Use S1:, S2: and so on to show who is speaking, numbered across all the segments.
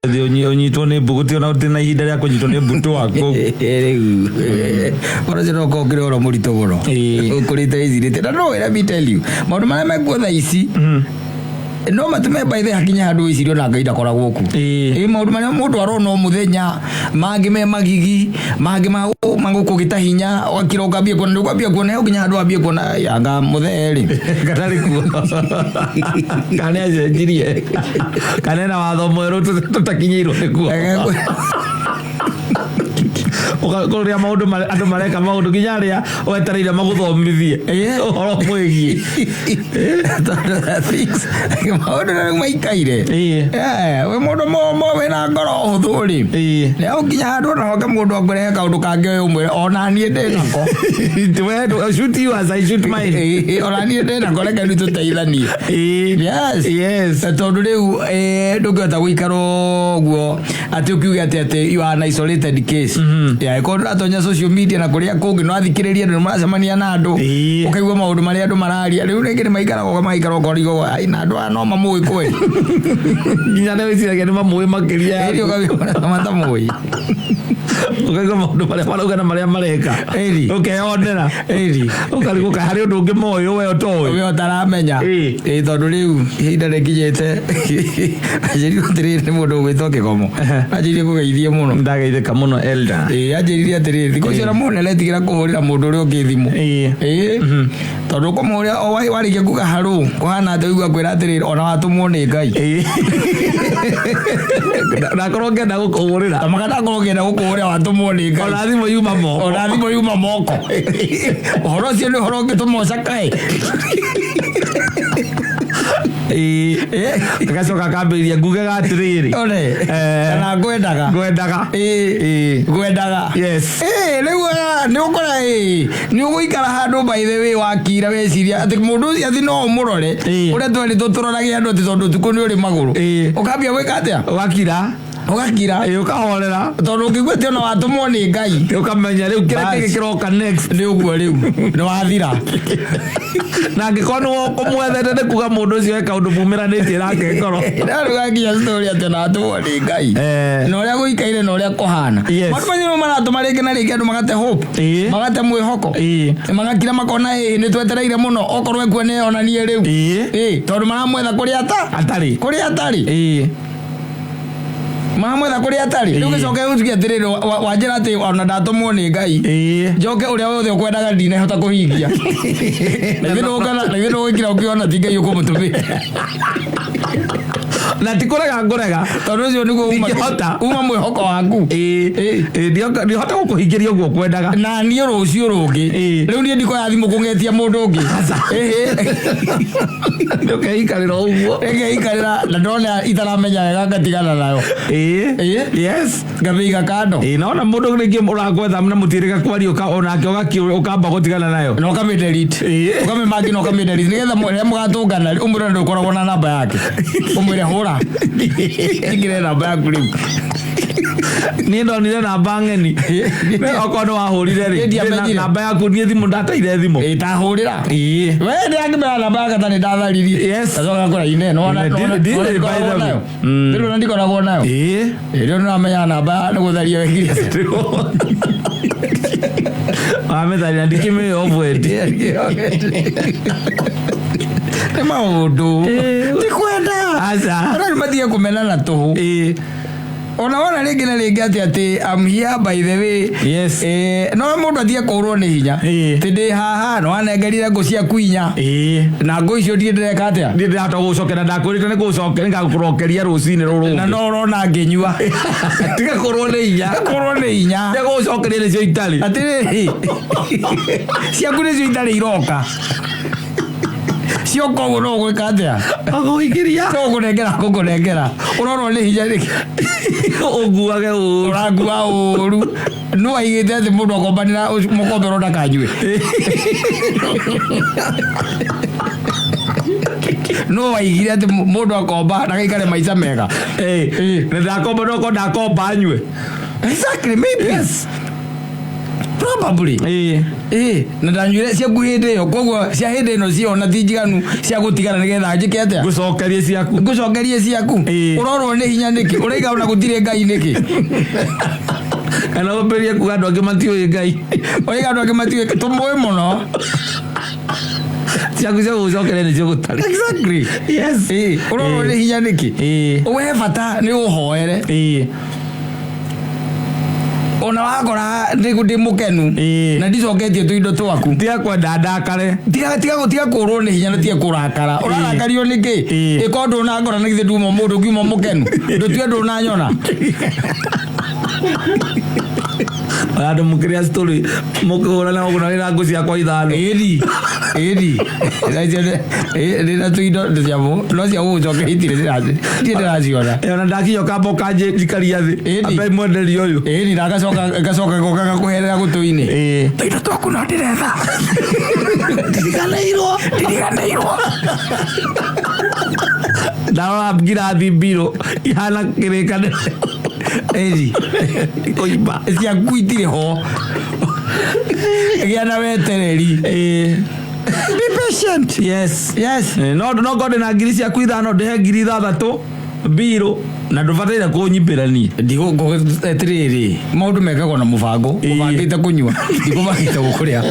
S1: Thiĩ ũnyitwo nĩ mbu gũtirĩ ona ũtĩ na ihinda rĩa kũnyitwo nĩ mbutu waku.
S2: Rĩu ũhoro ũcio no ũkorwo ũkĩrĩ ũhoro mũritũ mũno. Ũkũrĩte wĩcirĩtie na no let me tell you, maũndũ marĩa mekuo thaa ici no matũme by the hakinye handũ wĩcirie ona Ngai ndakoragwo kuo. Ĩ maũndũ marĩa mũndũ arona o mũthenya, mangĩ me magigi, mangĩ magũkũgĩta hinya, ũgakira ũkambia kuona, ũkambia kuona he nginya handũ wambie kuona anga mũthee rĩ.
S1: Gatarĩ kuo. Kana nĩ acenjirie. Kana ena watho mwerũ tũtakinyĩirwo nĩguo. Ũrĩa maũndũ andũ mareka maũndũ nginya arĩa wetereire magũthomithie ũhoro mwĩgiĩ.
S2: Tondũ things maũndũ na rĩu maikaire. We mũndũ wĩna ngoro hũthũ rĩ, nĩ nginya handũ ona hoke mũndũ akwĩrehe kaũndũ kangĩ ũyũ ũmwĩre ona niĩ ndĩ nako.
S1: We shoot you as I shoot mine.
S2: Ona niĩ ndĩ nako, reke rĩu tũteithanie. Yes. Tondũ rĩu ndũngĩhota gũikara ũguo atĩ ũkiuge atĩ you are an isolated case. Yeah, ĩkorwo ndũratonya social media na kũrĩa kũngĩ no athikĩrĩrie andũ nĩ maracemania na andũ, ũkaigua maũndũ marĩa andũ mararia. Rĩu rĩngĩ nĩ maikaraga magaikara ũkarigwo, ai, na andũ aya no mamũĩ kweli?
S1: Nginya nĩ wĩciragia nĩ mamũĩ makĩria.
S2: Ĩni ũkaigua matamũĩ.
S1: Ũkaigua maũndũ marĩa marauga na marĩa mareka. Ũkeyonera. Ũkarigwo kaĩ harĩ ũndũ ũngĩ moĩ we ũtoĩ.
S2: We ũtaramenya. Ĩĩ, tondũ rĩu ihinda rĩkinyĩte anjĩrire atĩrĩrĩ, nĩ mũndũ ũgwĩtwo Kĩgomo, anjĩrire kũgeithie mũno.
S1: Ndageithĩka mũno, elder.
S2: Ĩĩ, anjĩrire atĩrĩrĩ, thikũ icio ona mũndũ nĩaretigĩra kũhũrĩra mũndũ ũrĩa ũngĩ thimũ. Ĩĩ, tondũ ũkũmũhũrĩra o warĩkia kuga harũ kũhana atĩ ũigua kwĩra atĩrĩrĩ, ona watũmwo nĩ Ngai.
S1: Ndakorwo ngĩenda gũkũhũrĩra.
S2: Tamaka ndakorwo ngĩenda gũkũhũrĩra, watũmwo nĩ Ngai.
S1: Ona thimũ yuma moko.
S2: Ona thimũ yuma moko. Ũhoro ũcio nĩ ũhoro ũngĩtũma ũcakae.
S1: Agacoka akambĩrĩria ngugaga atĩrĩrĩ.
S2: One. Kana ngwendaga.
S1: Ngwendaga.
S2: Ngwendaga.
S1: Yes.
S2: Rĩu nĩ ũkora nĩ ũgũikara handũ by the way wakira weciria atĩ mũndũ ũcio atĩ no ũmũrore ũrĩa twerĩtwo tũrorage andũ atĩ tondũ ũtukũ nĩ ũrĩ magũrũ. Ũkambia gwĩka atĩa?
S1: Ũgakira.
S2: Ũgakira.
S1: Ũkahorera.
S2: Tondũ ũngĩigua atĩ ona watũmwo nĩ Ngai.
S1: Ũkamenya rĩu kĩrĩa
S2: Bas.
S1: kĩngĩ kĩroka next.
S2: Nĩ ũguo rĩu nĩ wathira.
S1: Na angĩkorwo nĩ ũkũmwethete nĩ kuga mũndũ ũcio he kaũndũ mumĩranĩtie nake ngoro.
S2: No rĩu gakinya story atĩ ona watũmwo nĩ Ngai. Na ũrĩa gũikaire na ũrĩa kũhana. Maũndũ macio nĩmo maratũma rĩngĩ na rĩngĩ andũ magate hope. Magate mwĩhoko. Magakira makona ĩĩ nĩ twetereire mũno okorwo ekuo nĩ onanie rĩu. Tondũ maramwetha kũrĩa
S1: atarĩ.
S2: Kũrĩa atarĩ. Maramwetha kũrĩa atarĩ. Rĩu gĩcoke ũtuge atĩrĩrĩ, wanjĩra atĩ ona ndatũmwo nĩ Ngai. Njoke ũrĩa wothe ũkwendaga ndinahota kũhingia. Na ithuĩ ndũgũkira ũkĩona ti Ngai ũkũmũtũmĩte.
S1: Na ti kũrega ngũrega.
S2: Tondũ ũcio nĩguo
S1: Ndingĩhota.
S2: uma mwĩhoko waku.
S1: Ndihota gũkũhingĩria ũguo ũkwendaga.
S2: Na niĩ rũciũ rũngĩ. Rĩu niĩ ndikoya thimũ kũng'etia mũndũ ũngĩ.
S1: Ndũkeikarĩra ũguo.
S2: Ngeikarĩra na ndona itaramenya wega ngatigana nayo.
S1: Yes.
S2: Ngamĩiga kando.
S1: Naona mũndũ rĩngĩ ũrakwetha na mũtirĩga kwaria onake ũkamba gũtigana nayo.
S2: Na ũkamĩ delete. Ũkamĩ mark na ũkamĩ delete nĩgetha rĩrĩa mũgatũngana ũmwĩre ndũkoragwo na namba yake. Ũmwĩre hũra. Njĩkĩre namba yaku rĩu.
S1: Niĩ ndonire namba ng'eni. Okorwo nĩ wahũrire rĩ,
S2: Niĩ ndiamenyire.
S1: namba yaku niĩ thimũ ndateire thimũ.
S2: Ĩĩ, tahũrĩra. We ndĩrakĩmera namba yake ta nĩ ndatharirie. Ngacoka ngora ine nona
S1: Ndirĩ by the way.
S2: Rĩu ona ndikoragwo nayo. Rĩu nĩramenya namba nĩ gũtharia wekire.
S1: Wamĩtharia ndikĩmĩũĩ obweti.
S2: Nĩ maũndũ. Ti kwenda.
S1: Aca.
S2: Andũ nĩ matige kũmenana tũhũ. Ona wona rĩngĩ na rĩngĩ atĩ I'm here by the way.
S1: Yes.
S2: No mũndũ atige kũrwo nĩ hinya. Atĩ ndĩ haha no anengerire ngũ ciaku inya. Na ngũ icio ndirĩ ndĩreka atĩa?
S1: Ndirĩ ndĩrahota gũgũcokera, ndakwĩrĩte nĩ gũgũcokera, nĩngagũcokeria rũcinĩ rũrũ.
S2: Na no ũrona ngĩnyua.
S1: Tiga kũrwo nĩ hinya.
S2: Kũrwo nĩ hinya.
S1: Tiga gũgũcokeria nĩcio itarĩ.
S2: Atĩrĩrĩ, ciaku nĩcio itarĩ iroka. Cioka ũguo no ũgwĩka atĩa?
S1: Ũgũikĩria.
S2: No ũkũnengera ngũkũnengera. Ũrorwo nĩ hinya nĩkĩ?
S1: Ũnguage ũru.
S2: Ũrangua ũru. No aigĩte atĩ mũndũ akombanĩra mũkombero ndakanyue. No waigire atĩ mũndũ akomba ndagaikare maica mega.
S1: Nĩ ndakomba no ndakomba nyue.
S2: Exactly, maybe.
S1: Yes.
S2: Probably.
S1: Ĩĩ.
S2: Ĩĩ, na ndanyuire ciaku hĩndĩ ĩyo, koguo cia hĩndĩ ĩno ciona ti njiganu cia gũtigara nĩgetha njĩke atĩa?
S1: Ngũcokerie ciaku.
S2: Ngũcokerie ciaku.
S1: Ĩĩ.
S2: Ũrorwo nĩ hinya nĩkĩ? Ũraiga ona gũtirĩ Ngai nĩkĩ?
S1: Kana wambĩrĩrie kuga andũ angĩ matiũĩ Ngai.
S2: Ũraiga andũ angĩ matiũĩ, tũmũĩ mũno.
S1: Ciaku cia gũgũcokeria nĩcio gũtarĩ.
S2: Exactly.
S1: Yes.
S2: Ĩĩ, ũrorwo nĩ hinya nĩkĩ?
S1: Ĩĩ.
S2: We bata nĩ ũhoere.
S1: Ĩĩ.
S2: Ona wakora ndĩ mũkenu
S1: Ĩĩ.
S2: na ndicoketie tũindo twaku.
S1: Tiga kwenda ndakare.
S2: Tiga tiga tiga kũrwo nĩ hinya na tiga kũrakara. Ũrarakario nĩkĩ?
S1: Ĩĩ.
S2: Ĩko ndũnangora na githĩ nduma mũndũ ngiuma mũkenu. Ndũtue ndũnanyona.
S1: Andũ mũkĩrĩa story mũkĩhũrana ũguo na wĩna ngũ ciakwa ithano.
S2: Ĩni. Ĩni. Ndĩna tũindo ciamu no cia gũgũcokeria itirĩ ndirĩ ndĩraciona.
S1: Ĩ, ona ndakinya ũkamba ũkanjikaria thĩ.
S2: Ĩni.
S1: Ambe mwenderio ũyũ.
S2: Ĩni na gacoka gacoka goka gakũherera gũtũ-inĩ.
S1: Ĩĩ.
S2: Tũindo twaku no ndĩretha.
S1: Ndiriganĩirwo.
S2: Ndiriganĩirwo.
S1: Ndarora ngirathi mbirũ ihana kĩrĩkanĩro.
S2: Ĩni.
S1: Kũimba.
S2: Ciaku itirĩ ho. Gĩa na wetereri.
S1: Ĩĩ.
S2: Be patient.
S1: Yes.
S2: Yes.
S1: Ĩ, no no ngorwo ndĩna ngiri ciaku ithano ndĩhe ngiri ithathatũ mbirũ na ndũbataire kũnyimbĩra niĩ.
S2: Atĩrĩrĩ, maũndũ mekagwo na mũbango.
S1: Ĩĩ.
S2: Ũbangĩte kũnyua, ndikũbangĩte gũkũrĩa.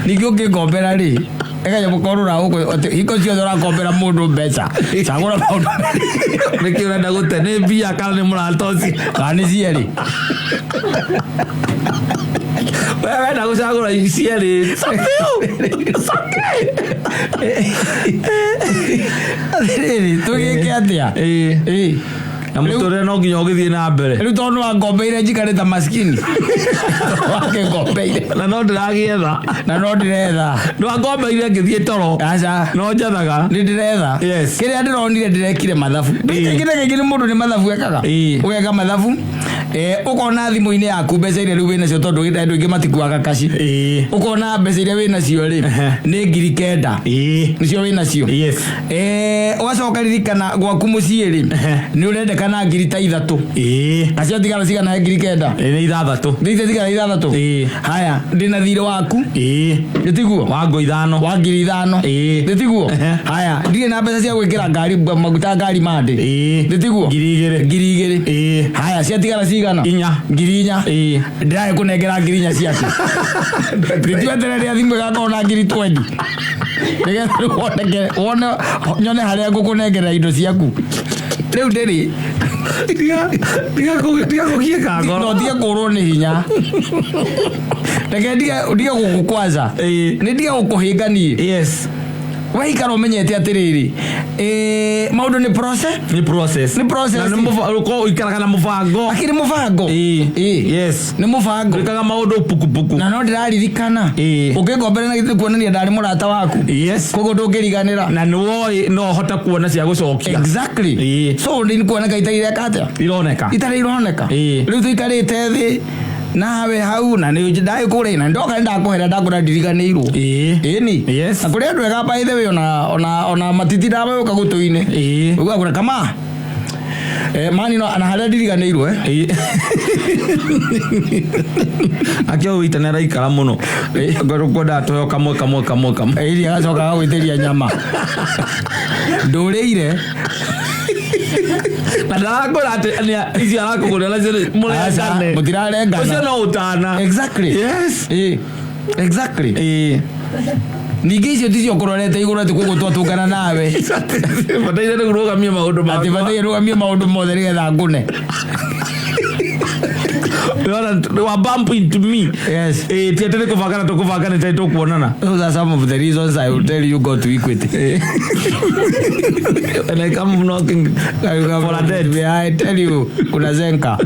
S2: Ningĩ ũngĩngombera rĩ, ĩkanyamũ korũra gũkũ atĩ hingo ciothe ũrakombera mũndũ mbeca, cagũra maũndũ
S1: Nĩkĩ ũrenda gũte nĩ mbia kana nĩ mũrata ũcio?
S2: kana nĩ cierĩ.
S1: We wenda gũcagũra cierĩ. It's up to you. It's okay.
S2: Atĩrĩrĩ, tũgĩke atĩa?
S1: Ĩĩ.
S2: Ĩĩ.
S1: Na mũtũrĩre no nginya ũgĩthiĩ na mbere.
S2: Rĩu tondũ nĩwangombeire njikare ta maskini. Wakĩngombeire.
S1: Na no ndĩragĩetha.
S2: Na no ndĩretha.
S1: Ndwangombeire ngĩthiĩ toro.
S2: Aca.
S1: No njethaga.
S2: Nĩ ndĩretha.
S1: Yes.
S2: Kĩrĩa ndĩronire ndĩrekire mathabu.
S1: Ĩĩ.
S2: Kaingĩ na kaingĩ nĩ mũndũ nĩ mathabu ekaga.
S1: Ĩĩ.
S2: Ũgeka mathabu. Ũkona thimũ-inĩ yaku mbeca iria rĩu wĩnacio tondũ andũ aingĩ matikuaga kaci.
S1: Ĩĩ.
S2: Ũkona mbeca iria wĩnacio rĩ
S1: Ehe.
S2: nĩ 9,000.
S1: Ĩĩ.
S2: Nĩcio wĩnacio.
S1: Yes.
S2: Ũgacoka ririkana gwaku mũciĩ rĩ
S1: Ehe.
S2: nĩ ũrendekana 3,000.
S1: Ĩĩ.
S2: Nacio tigara cigana he 9,000?
S1: Ĩĩ nĩ ithathatũ.
S2: Nĩ tigara ithathatũ.
S1: Ĩĩ.
S2: Haya, ndĩna thirĩ waku.
S1: Ĩĩ.
S2: Nĩ tiguo?
S1: Wa ngũ ithano.
S2: Wa 5,000.
S1: Ĩĩ.
S2: Nĩ tiguo?
S1: Ehe.
S2: Haya, ndirĩ na mbeca cia gwĩkĩra ngari maguta ngari mandĩ.
S1: Ĩĩ.
S2: Nĩ tiguo?
S1: 2,000.
S2: 2,000.
S1: Ĩĩ.
S2: Haya, ciatigara cigana?
S1: Inya.
S2: 4,000.
S1: Ĩĩ.
S2: Ndĩrae kũnengera 4,000 ciake. Ndĩtweterere rĩrĩa thimũ ĩgakorwo na 20,000. Nĩgetha rĩu woneke wone nyone harĩa ngũkũnengera indo ciaku. Rĩu ndĩrĩ.
S1: Tiga tiga kũgiĩka ngoro.
S2: No ndige kũrwo nĩ hinya. Reke ndige ndige gũgũkwaza.
S1: Ĩĩ.
S2: Nĩ ndige gũkũhĩnga niĩ.
S1: Yes.
S2: Waikara ũmenyete atĩrĩrĩ, maũndũ nĩ process.
S1: Nĩ process.
S2: Nĩ process.
S1: Na nĩ ũkorwo ũikaraga na mũbango.
S2: Akĩrĩ mũbango.
S1: Ĩĩ.
S2: Ĩĩ.
S1: Yes.
S2: Nĩ mũbango.
S1: Ndwĩkaga maũndũ pukupuku.
S2: Na no ndĩraririkana.
S1: Ĩĩ.
S2: Ũkĩngombera na gĩtĩ kuonania ndarĩ mũrata waku.
S1: Yes.
S2: Koguo ndũngĩriganĩra.
S1: Na nĩ woĩ no ũhote kuona cia gũcokia.
S2: Exactly.
S1: Ĩĩ.
S2: So nĩ kuoneka itarĩ ireka atĩa?
S1: Ironeka.
S2: Itarĩ ironeka.
S1: Ĩĩ.
S2: Rĩu tũikarĩte thĩ nawe hau na nĩ ndagĩkũrĩ na ndoka nĩ ndakũhera ndakũra ndiriganĩirwo.
S1: Ĩĩ.
S2: Ĩni.
S1: Yes.
S2: Na kũrĩ andũ ega by the way ona matitindaga magĩũka gũtũ-inĩ.
S1: Ĩĩ.
S2: Ũguo akũra kama. Mani no na harĩa ndiriganĩirwo eh.
S1: Ĩĩ. Akĩo wĩita nĩ araikara mũno. Ngorwo kwendaga tũheo kamwe kamwe kamwe kamwe.
S2: Ĩni agacoka agagwĩtĩria nyama. Ndũrĩire.
S1: Na ndarakwĩra atĩ icio arakũgũrĩra nacio nĩ mũrengane.
S2: Mũtirarengana.
S1: Ũcio no ũtana.
S2: Exactly.
S1: Yes.
S2: Ĩĩ. Exactly.
S1: Ĩĩ.
S2: Ningĩ icio ticio kũrorete igũrũ atĩ koguo twatũngana nawe.
S1: Bataire nĩ kũrũgamia maũndũ
S2: Atĩ
S1: makwa.
S2: bataire rũgamie maũndũ mothe nĩgetha ngũne.
S1: Unaona, wa bump into me.
S2: Yes.
S1: Ti atĩ nĩ kũbangana tũkũbangana nĩ tũkuonana.
S2: Those are some of the reasons I will tell you go to Equity.
S1: And I come knocking for a debt.
S2: I tell you, kuna zenka.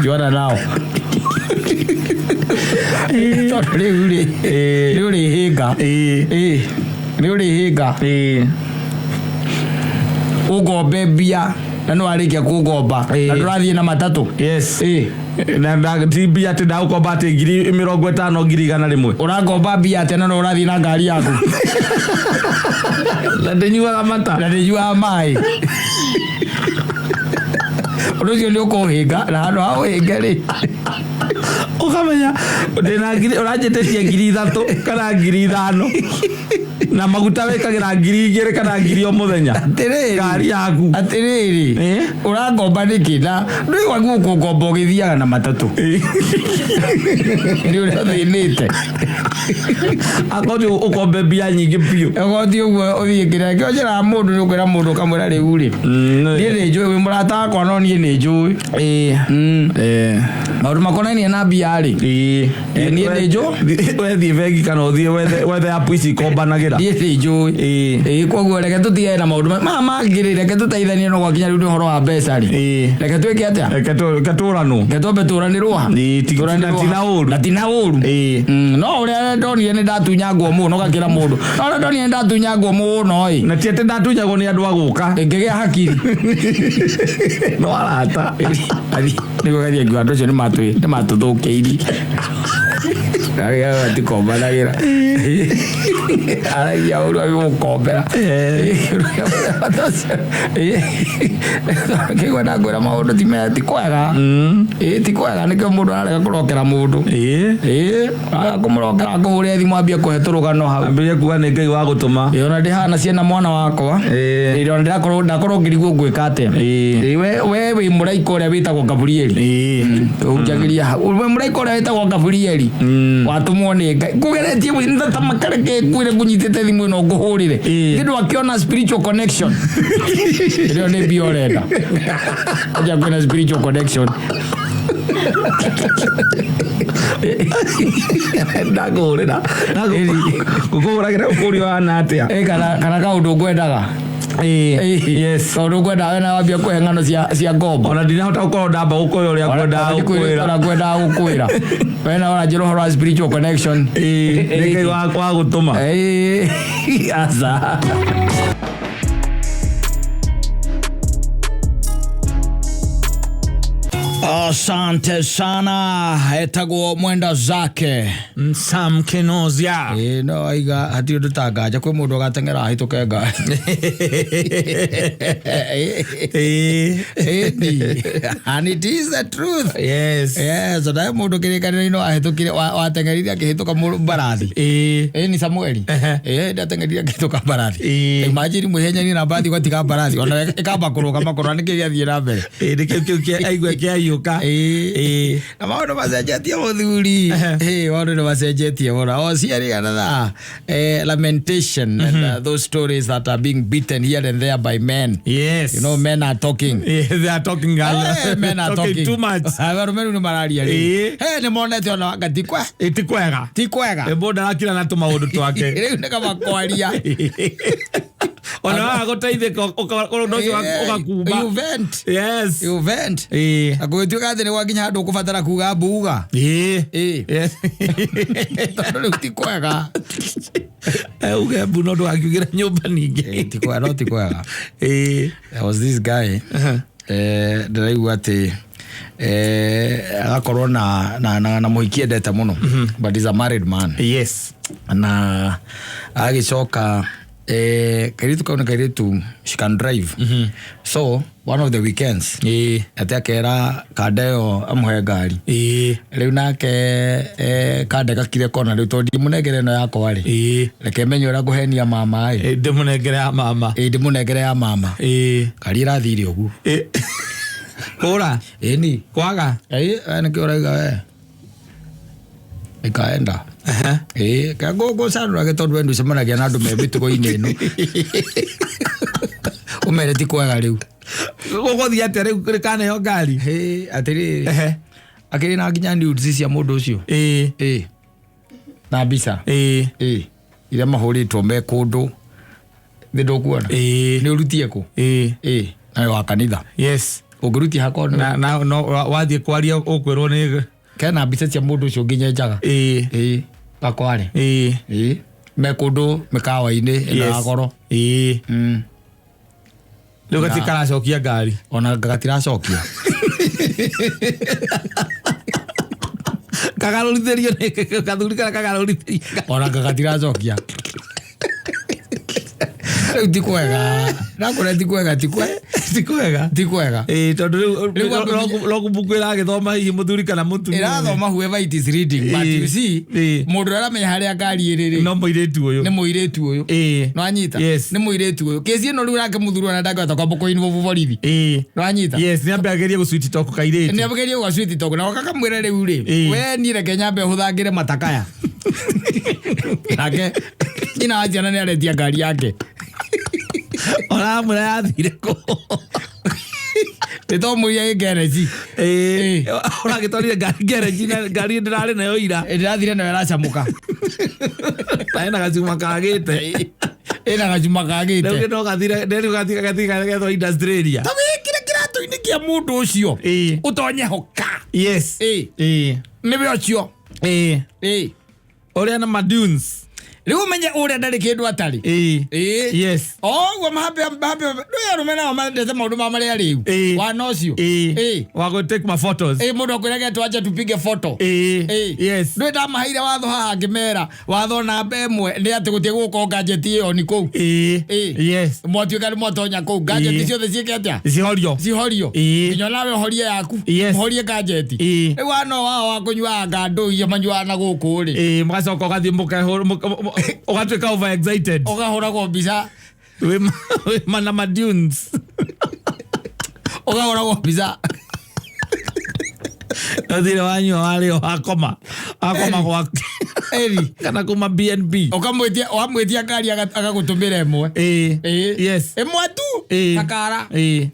S2: Juana nao. Tondũ rĩu rĩ, nĩ ũrĩhĩnga.
S1: Ĩĩ.
S2: Ĩĩ, nĩ ũrĩhĩnga.
S1: Ĩĩ.
S2: Ũngombe mbia na nĩ warĩkia kũngomba
S1: Ĩĩ.
S2: na ndũrathiĩ na matatũ.
S1: Yes.
S2: Ĩĩ.
S1: Na ti mbia atĩ ndagũkomba atĩ 50,000 100,000.
S2: Ũrangomba mbia atĩa na no ũrathiĩ na ngari yaku
S1: Na ndĩnyuaga mata.
S2: na ndĩnyuaga maĩ. Ũndũ ũcio nĩ ũkũhĩnga na handũ ha ũhĩnge rĩ.
S1: Ũkamenya ndĩna ngiri, ũranjĩtĩtie 3,000 kana 5,000, na maguta wĩkagĩra 2,000 kana 1,000 o mũthenya.
S2: Atĩrĩrĩ.
S1: Ngari yaku.
S2: Atĩrĩrĩ. Ũrangomba nĩkĩ na ndũĩ wagwo kũngomba ũgĩthiaga na matatũ. Nĩ ũrĩa ũthĩnĩte.
S1: Akorwo ũkombe mbia nyingĩ biũ.
S2: Ũgoti ũguo ũthiĩ kĩrĩa kĩo njĩraga mũndũ nĩ ũkwĩra mũndũ ũkamwĩra rĩu rĩ. Niĩ nĩ njũĩ wĩ mũrata wakwa no niĩ nĩ njũĩ. Maũndũ makonainie na mbia rĩ. Niĩ nĩ njũĩ.
S1: Wethiĩ bengi kana ũthiĩ wethe app ici ikombanagĩra.
S2: Niĩ nĩ njũĩ. Koguo reke tũtigane na maũndũ maya mangĩ rĩ, reke tũteithanie no gwakinya rĩu nĩ ũhoro wa mbeca rĩ. Reke twĩke atĩa?
S1: Reke tũranwo.
S2: Reke twambe tũranĩrwo ha.
S1: Na ti na ũru.
S2: Na ti na ũru. No ũrĩa ndonire nĩ ndatunyangwo mũno gakĩra mũndũ. No ũrĩa ndonire nĩ ndatunyangwo mũno ĩ.
S1: Na ti atĩ ndatunyagwo nĩ andũ a gũka.
S2: Ngĩgĩa hakiri.
S1: No arata.
S2: Nĩguo gathiĩ ngiuga andũ acio nĩ matũthũkĩirie. Matikombanagĩra. Aragia ũru agĩgũkombera. Kĩigua ndakwĩra maũndũ ti mega, ti kwega. Ti kwega nĩkĩo mũndũ ararega kũrokera mũndũ. Aga kũmũrokera akũhũrĩre thimũ ambie kũhe tũrũgano hau.
S1: Ambĩrĩrie kuga nĩ Ngai wa gũtũma.
S2: Ona ndĩhana ciana mwana wakwa. Ona ndĩrakorwo ndakorwo ngĩrigwo ngwĩka atĩa. We wĩ mũraika ũrĩa wĩtagwo Gaburieli. Ũhunjagĩria hau. We mũraika ũrĩa wĩtagwo Gaburieli. Watũmwo nĩ Ngai. Ngũgeretie tamakare ngwĩre ngũnyitĩte thimũ ĩno ngũhũrĩre. Nĩ ndwakĩona spiritual connection. Ĩyo nĩ mbia ũrenda. Aja kwĩna spiritual connection.
S1: Ndakũhũrĩra. Ngũkũhũragĩra ũkũria ũhana atĩa.
S2: Kana kaũndũ ngwendaga.
S1: Yes.
S2: Kaũndũ ngwendaga we na wambia kũhe ng'ano cia ngombo.
S1: Ona ndinahota gũkorwo ndamba gũkũĩra ũrĩa ngwendaga gũkwĩra.
S2: Ona ngwendaga gũkwĩra. We na ũranjĩra ũhoro wa spiritual connection.
S1: Nĩ Ngai wa gũtũma.
S2: Aca. Asante sana, etagwo Mwenda Zake.
S1: Sam Kinozia.
S2: No aiga hatirĩ ũndũ ta nganja kwĩ mũndũ ũgateng'era ahĩtũke ngari. And it is the truth.
S1: Yes.
S2: Yes, ona mũndũ kĩrĩkanĩro-inĩ wahĩtũkire, wateng'erire akĩhĩtũka mbarathi. Ni Samueli. Ndateng'erire akĩhĩtũka mbarathi. Imagine mũhenyanio na mbarathi ũgatiga mbarathi. Ona ĩkamba kũrũgama kũrora nĩkĩ gĩathiĩ na mbere.
S1: Nĩkĩo kĩu aigua kĩaiyũka.
S2: Na maũndũ macenjetie mũthuri. Maũndũ nĩ macenjetie mũno. I was hearing another lamentation and those stories that are being beaten here and there by men.
S1: Yes.
S2: You know, men are talking.
S1: Yeah, they are talking.
S2: Men are talking
S1: too much.
S2: Arũme rĩu nĩ mararia rĩu. Nĩ monete ona anga ti kwega.
S1: Ti kwega.
S2: Ti kwega.
S1: Mũndũ arakira na tũmaũndũ twake.
S2: Rĩu nĩ kaba kwaria.
S1: Ona waga gũteithĩka ũndũ ũcio ũgakumba.
S2: You vent.
S1: Yes.
S2: You vent. Na gũgĩtuĩka atĩ nĩ gwakinya handũ ũkũbatara kuga mbuga.
S1: Yes.
S2: Tondũ rĩu ti kwega.
S1: Uge mbu no ndũgakiugĩre nyũmba ningĩ.
S2: Ti kwega, no ti kwega. There was this guy. Ndĩraigua atĩ agakorwo na mũhiki endete mũno. But he's a married man.
S1: Yes.
S2: Na agĩcoka kairitu kau nĩ kairitu she can drive. So one of the weekends ate akera kanda ĩyo amũhe ngari. Rĩu nake kanda gakire kona rĩu tondũ ndimũnengere ĩno yakwa rĩ. Reke menye ũrĩa ngũhenia mama ĩ.
S1: Ndĩmũnengere ya mama.
S2: Ndĩmũnengere ya mama. Ngari ĩrathire ũguo.
S1: Kũra?
S2: Ĩni.
S1: Kwaga?
S2: Nĩkĩo ũrauga we. Ikaenda. Ngũcanũrage tondũ we ndũcemanagia na andũ me mĩtugo-inĩ ĩno. Ũmere ti kwega rĩu.
S1: Gũgũthiĩ atĩa rĩu rĩkaneo ngari?
S2: Atĩrĩrĩ. Akĩrĩ na nginya nudes cia mũndũ ũcio. Na mbica. Iria mahũrĩtwo me kũndũ. Thĩ ndũkuona. Nĩ ũrutie kũ? Na wa kanitha.
S1: Yes.
S2: Ũngĩrutia hakwa
S1: na no wathiĩ kwaria ũkwĩrwo nĩ
S2: kena mbica cia mũndũ ũcio nginya njaga. Gakware. Me kũndũ mĩkawa-inĩ ĩno ya goro.
S1: Rĩu gatikaracokia ngari.
S2: Ona gatiracokia.
S1: Kagarũrithĩrio nĩ gathuri kana kagarũrithĩrio.
S2: Ona gatiracokia. Rĩu ti kwega. Nakwĩra ti kwega, ti kwega.
S1: Ti kwega.
S2: Ti kwega.
S1: Ĩĩ, tondũ
S2: Rĩu
S1: rĩu logbook ĩragĩthoma hihi mũthuri kana mũtumia.
S2: Ĩrathoma whoever it is reading, but you see, mũndũ ũrĩa aramenya harĩa ngari ĩrĩ rĩ,
S1: No mũirĩtu ũyũ.
S2: nĩ mũirĩtu ũyũ. Nĩwanyita?
S1: Yes.
S2: Nĩ mũirĩtu ũyũ. Kesi ĩno rĩu nake mũthuri ona ndangĩhota kwamba kũ-involve borithi. Nĩwanyita?
S1: Yes, nĩ ambe agerie gũ sweet talk kairĩtu.
S2: Nĩ agerie gwa sweet talk na gakamwĩra rĩu rĩ, we niĩ reke nyambe hũthangĩre matakaya. Nake nyina wa ciana nĩ aretia ngari yake.
S1: Ũramwĩra yathire kũ?
S2: Nĩ to mũria ĩ ngereji.
S1: Ũragĩtwarire ngari ngereji na ngari ndĩrarĩ nayo ira.
S2: Ndĩrathire nayo ĩracamũka.
S1: Na ĩna gacuma kagĩte.
S2: Ĩna gacuma kagĩte.
S1: Rĩu no gathire, rĩu gathire gathire gethwo industrial area.
S2: Ta wĩkĩre kĩratũ-inĩ kĩa mũndũ ũcio. Ũtonye ho ka.
S1: Yes.
S2: Nĩwe ũcio.
S1: Ũrĩa na madunes.
S2: Rĩu ũmenye ũrĩa ndarĩ kĩndũ atarĩ.
S1: Yes.
S2: Oguo mahambe mahambe ndũĩ arũme nao mendete maũndũ ma marĩa rĩu. Wana ũcio.
S1: Wa go take my photos.
S2: Mũndũ akwĩraga twanja tupige photo.
S1: Yes.
S2: Ndũĩ ndamaheire watho haha ngĩmera watho namba ĩmwe nĩ atĩ gũtiĩ gũkorwo gadget ĩyo ni kũu.
S1: Yes.
S2: Mwatuĩka nĩ mwatonya kũu gadget ciothe ciĩke atĩa?
S1: Cihorio.
S2: Cihorio. Nginya nawe ũhorie yaku.
S1: Yes.
S2: Ũhorie gadget. Rĩu wana wao wa kũnyuaga ngandũ iria manyuaga na gũkũ rĩ.
S1: Mũgacoka ũgathiĩ ũgatuĩka over excited.
S2: Ũkahũragwo mbica.
S1: Wĩ na madunes.
S2: Ũkahũragwo mbica.
S1: Ũthire wanyua warĩo wakoma. Wakoma gwaku.
S2: Eri.
S1: Kana kuma BNB.
S2: Ũkamwĩtia wamwĩtia ngari agagũtũmĩra ĩmwe.
S1: Yes.
S2: Ĩmwe tu. Kakara. Nĩ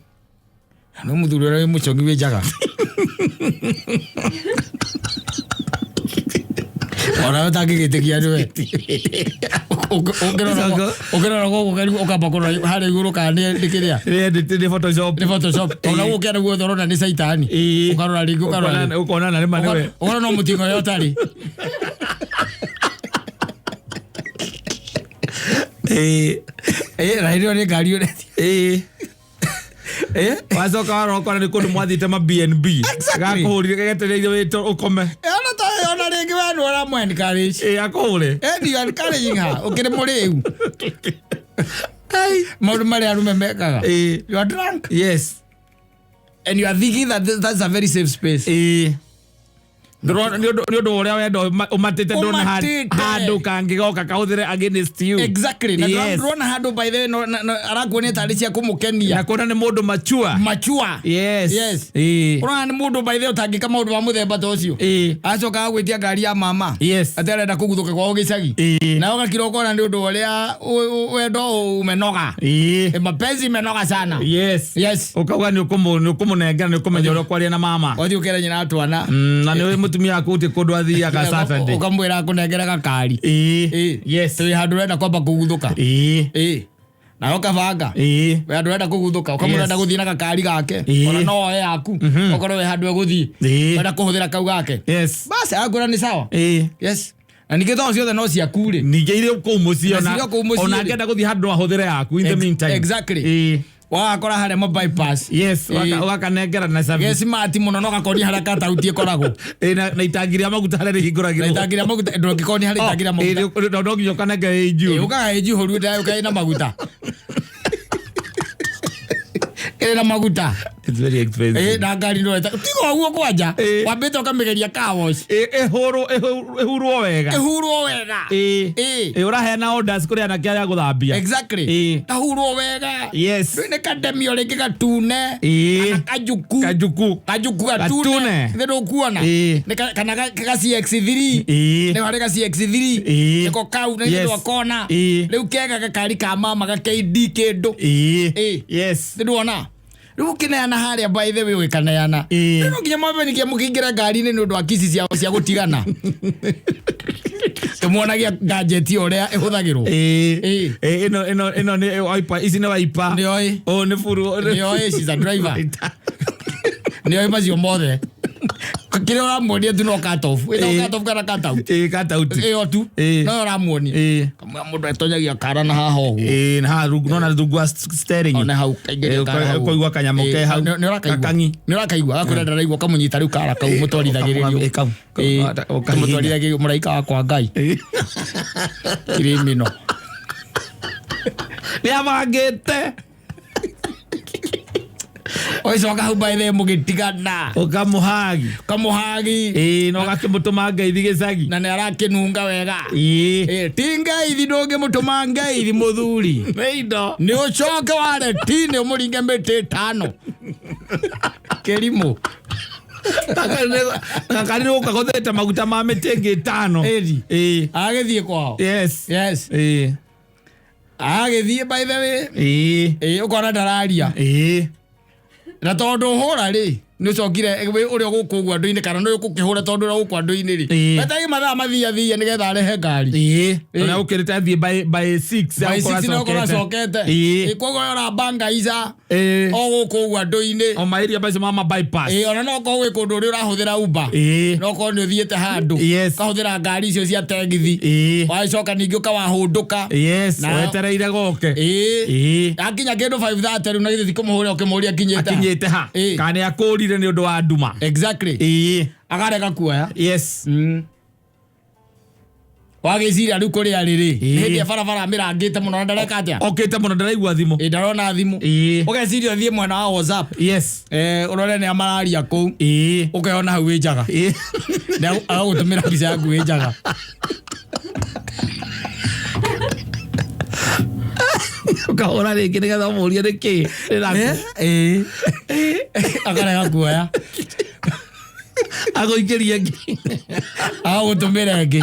S2: mũthuri ũrĩa wĩ mũcongi wĩ njaga. Ona ũtangĩgĩtĩkia nĩwe. Ũkĩrora gũkũ karibu ũkamba kũrora harĩa igũrũ kana nĩ kĩrĩa.
S1: Nĩ Photoshop.
S2: Nĩ Photoshop. Ona gũkũ kĩanda guothe ũrona nĩ caitani. Ũkarora rĩngĩ ũkarora rĩngĩ.
S1: Ũkona na nĩma nĩwe.
S2: Ũkona no mũting'oe ũtarĩ. Na hĩndĩ ĩyo nĩ ngari ũretia.
S1: Wacoka warora ũkona nĩ kũndũ mwathiĩte ma BNB.
S2: Exactly.
S1: Gakũhũrire gegetereire wĩtwo ũkome.
S2: Ona ta ona rĩngĩ we nĩ ũramũ encourage.
S1: Akũhũre.
S2: You are encouraging her. Ũkĩrĩ mũrĩu. Maũndũ marĩa arũme mekaga. You are drunk.
S1: Yes.
S2: And you are thinking that that's a very safe space.
S1: Nĩ ũndũ wa ũrĩa wendo ũmatĩte ndũrona
S2: Ũmatĩte.
S1: handũ kangĩgoka kahũthĩre against you.
S2: Exactly. Na
S1: Yes.
S2: ndũrona handũ by the way arakuonia tarĩ cia kũmũkenia.
S1: Na kuona nĩ mũndũ machua.
S2: Machua.
S1: Yes.
S2: Yes. Ũrona nĩ mũndũ by the way ũtangĩka maũndũ ma mũthemba ta ũcio. Acoka agwĩtia ngari ya mama.
S1: Yes.
S2: Atĩ arenda kũguthũka kwao gĩcagi. Na ũgakira ũkona nĩ ũndũ ũrĩa wendo umenoga. Mapenzi menoga sana.
S1: Yes.
S2: Yes.
S1: Ũkauga nĩ ũkũmũnengera nĩ ũkũmenya ũrĩa ũkwaria na mama.
S2: Ũthiĩ ũkere nyina twana.
S1: Na nĩ ũĩ mũtumia waku gũtirĩ kũndũ athiaga Saturday.
S2: Ũkamwĩra akũnengere gakari.
S1: Yes.
S2: Twĩ handũ ũrenda kwamba kũguthũka. Nawe ũkabanga. Wĩ handũ ũrenda kũguthũka, ũkamwĩra
S1: Yes.
S2: ũrenda gũthiĩ na gakari gake. Ona no oe yaku. Okorwo wĩ handũ egũthiĩ. Ũrenda kũhũthĩra kau gake.
S1: Yes.
S2: Basi agakwĩra nĩ sawa. Yes. Na ningĩ to ciothe no ciaku rĩ.
S1: Ningĩ irĩ kũu mũciĩ
S2: Na cirĩ o kũu mũciĩ
S1: ona
S2: rĩ.
S1: angĩenda gũthiĩ handũ no ahũthĩre yaku in the meantime.
S2: Exactly. Wagakora harĩa ma bypass.
S1: Yes, ũgakanengera na service.
S2: Gesimati mũno no gakonia harĩa katauti ĩkoragwo.
S1: Na itangi rĩa maguta harĩa rĩhingũragĩrwo.
S2: Na itangi rĩa maguta ndũngĩkonia harĩa itangi rĩa maguta.
S1: No nginya ũkanengere ĩ njihũru.
S2: Ũkaga ĩ njihũru ĩndĩ ĩna maguta. Ĩrĩ na maguta.
S1: It's very expensive.
S2: Na ngari no ĩta. Tiga ũguo kwanja. Wambĩte ũkamĩgeria car wash.
S1: Ĩhurwo wega.
S2: Ĩhurwo wega.
S1: Ũraheana orders kũrĩ anake arĩa gũthambia.
S2: Exactly. Kahurwo wega.
S1: Yes.
S2: Ndũĩ nĩ kademio rĩngĩ gatune. Kana kajuku.
S1: Kajuku.
S2: Kajuku gatune.
S1: Gatune.
S2: Nĩ ndũkuona. Nĩ kana ga CX3. Nĩ harĩ ga CX3. Nĩko kau nĩ
S1: Yes.
S2: ndwakona. Rĩu kega gakari ka mama ga KD kĩndũ.
S1: Yes.
S2: Nĩ ndwona. Rĩu ũkĩneana harĩa by the way ũgĩkaneana. Rĩu no nginya mwambe nĩkĩo mũkĩingĩra ngari-inĩ nĩ ũndũ wa kici cia gũtigana. Tũmuonagia gadget ũrĩa ĩhũthagĩrwo.
S1: Ĩno nĩ wiper, ici nĩ wiper.
S2: Nĩoĩ.
S1: Ũyũ nĩ buru.
S2: Nĩoĩ, she's a driver. Nĩoĩ macio mothe. Kĩrĩa ũramuonia tu no cut off. Ĩtagwo cut off kana cut out?
S1: Cut out.
S2: Ĩyo tu. No ũramuonia. Kamwĩra mũndũ etonyagia kara na haha ũguo.
S1: Na haha rungu, nona rungu wa steering.
S2: Ona hau kaingĩria kara hau.
S1: Ũkaigua kanyamũ ke hau.
S2: Nĩ ũrakaigua.
S1: Gakangi.
S2: Nĩ ũrakaigua, agakwĩra ndaraigua ũkamũnyita rĩu kara kau mũtwarithagĩrĩrio.
S1: Kau. Ũkahihinya.
S2: Mũtwarithagĩrĩrio mũraika wakwa Ngai. Criminal.
S1: Nĩ abangĩte.
S2: Ũgĩcoka hau by the way mũgĩtigana.
S1: Ũkamũhagi.
S2: Kamũhagi.
S1: Ĩĩ, na ũgakĩmũtũma ngeithi gĩcagi.
S2: Na nĩ arakĩnunga wega.
S1: Ĩĩ.
S2: Ĩ, ti ngeithi ndũngĩmũtũma ngeithi mũthuri.
S1: Nĩ indo.
S2: Nĩ ũcoke ware tini ũmũringe mĩtĩ ĩtano. Kĩrimũ.
S1: Gakari nĩ gũka gũthĩte maguta ma mĩtĩ ĩngĩ ĩtano.
S2: Ĩri.
S1: Ĩĩ.
S2: Agĩthiĩ kwao.
S1: Yes.
S2: Yes.
S1: Ĩĩ.
S2: Agĩthiĩ by the way.
S1: Ĩĩ.
S2: Ĩ, ũkona ndararia.
S1: Ĩĩ.
S2: Na tondũ hũra rĩ nĩ ũcokire ũrĩa gũkũ ũguo andũ-inĩ kana nĩ ũkũkĩhũra tondũ ũrĩa gũkũ andũ-inĩ rĩ.
S1: Ĩĩ.
S2: Wetagi mathaa mathiathia nĩgetha arehe ngari.
S1: Ĩĩ.
S2: Ĩĩ.
S1: Ona ũkĩrĩte athiĩ by 6.
S2: By 6 nĩ ũkorwo acokete.
S1: Ĩĩ.
S2: Ĩ, koguo ũrabanga ica
S1: Ĩĩ.
S2: o gũkũ ũguo andũ-inĩ.
S1: O mairia macio ma bypass.
S2: Ĩ, ona no ũkorwo wĩ kũndũ ũrĩa ũrahũthĩra Uber.
S1: Ĩĩ.
S2: No ũkorwo nĩ ũthiĩte handũ.
S1: Yes.
S2: Ũkahũthĩra ngari icio cia tegithi.
S1: Ĩĩ.
S2: Wagĩcoka ningĩ ũkawahũndũka.
S1: Yes.
S2: Na-
S1: Wetereire goke.
S2: Ĩĩ.
S1: Ĩĩ.
S2: Akinya kĩndũ 5:30 rĩu na githĩ ti kũmũhũrĩra ũkĩmũũria akinyĩte ha.
S1: Akinyĩte ha.
S2: Ĩĩ.
S1: Kana nĩ akũrire nĩ ũndũ wa nduma.
S2: Exactly.
S1: Ĩĩ.
S2: Akarega kuoya.
S1: Yes.
S2: Wagĩciria rĩu kũrĩa rĩrĩ.
S1: Ĩĩ.
S2: Hĩndĩ ĩrĩa barabara mĩrangĩte mũno na ndareka atĩa.
S1: Okĩte mũno ndaraigua thimũ.
S2: Ĩ, ndarona thimũ.
S1: Ĩĩ.
S2: Ũgeciria ũthiĩ mwena wa WhatsApp.
S1: Yes.
S2: Eh, ũrore nĩa mararia kũu.
S1: Ĩĩ.
S2: Ũkeyona hau wĩ njaga.
S1: Ĩĩ.
S2: Nĩ agagũtũmĩra mbica yaku wĩ njaga.
S1: Ũkahũra rĩngĩ nĩgetha ũmũrie nĩkĩ.
S2: Ĩĩ. Akarega kuoya.
S1: Agũikĩrie ĩngĩ.
S2: Agagũtũmĩra ĩngĩ.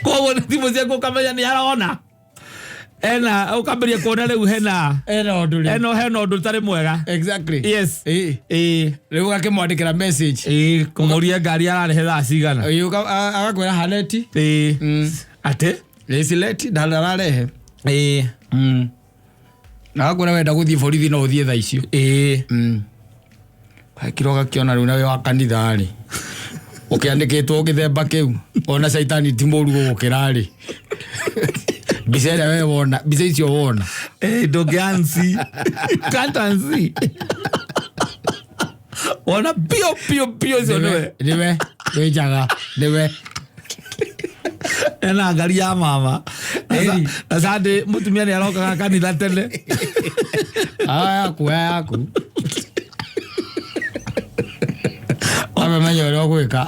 S1: Koguo nĩ thimũ ciaku ũkamenya nĩ arona. Ena ũkambĩrĩria kuona rĩu hena
S2: Ena ũndũ rĩu.
S1: eno hena ũndũ ũtarĩ mwega.
S2: Exactly.
S1: Yes.
S2: Ĩĩ.
S1: Ĩĩ.
S2: Rĩu ũgakĩmwandĩkĩra message.
S1: Ĩĩ, kũmũria ngari ararehe thaa cigana.
S2: Ĩĩ, agakwĩra haneti.
S1: Ĩĩ. Atĩ?
S2: Ĩcileti ndararehe.
S1: Ĩĩ.
S2: Na agakwĩra wenda gũthiĩ borithi no ũthiĩ thaa icio.
S1: Ĩĩ.
S2: Kiro ũgakĩona rĩu nawe wa kanitha rĩ. Ũkĩandĩkĩtwo gĩthemba kĩu ona caitani ti mũru gũgũkĩra rĩ. Mbica ĩrĩa we wona, mbica icio wona.
S1: Ĩĩ, ndũngĩ-unsee. Can't unsee. Wona biũ biũ biũ ũcio nĩwe.
S2: Nĩwe wĩ njaga, nĩwe.
S1: Ena ngari ya mama.
S2: Ĩĩ.
S1: Na Sunday mũtumia nĩ arokaga kanitha tene.
S2: Aya yaku, aya yaku. Wamemenya ũrĩa ũgwĩka.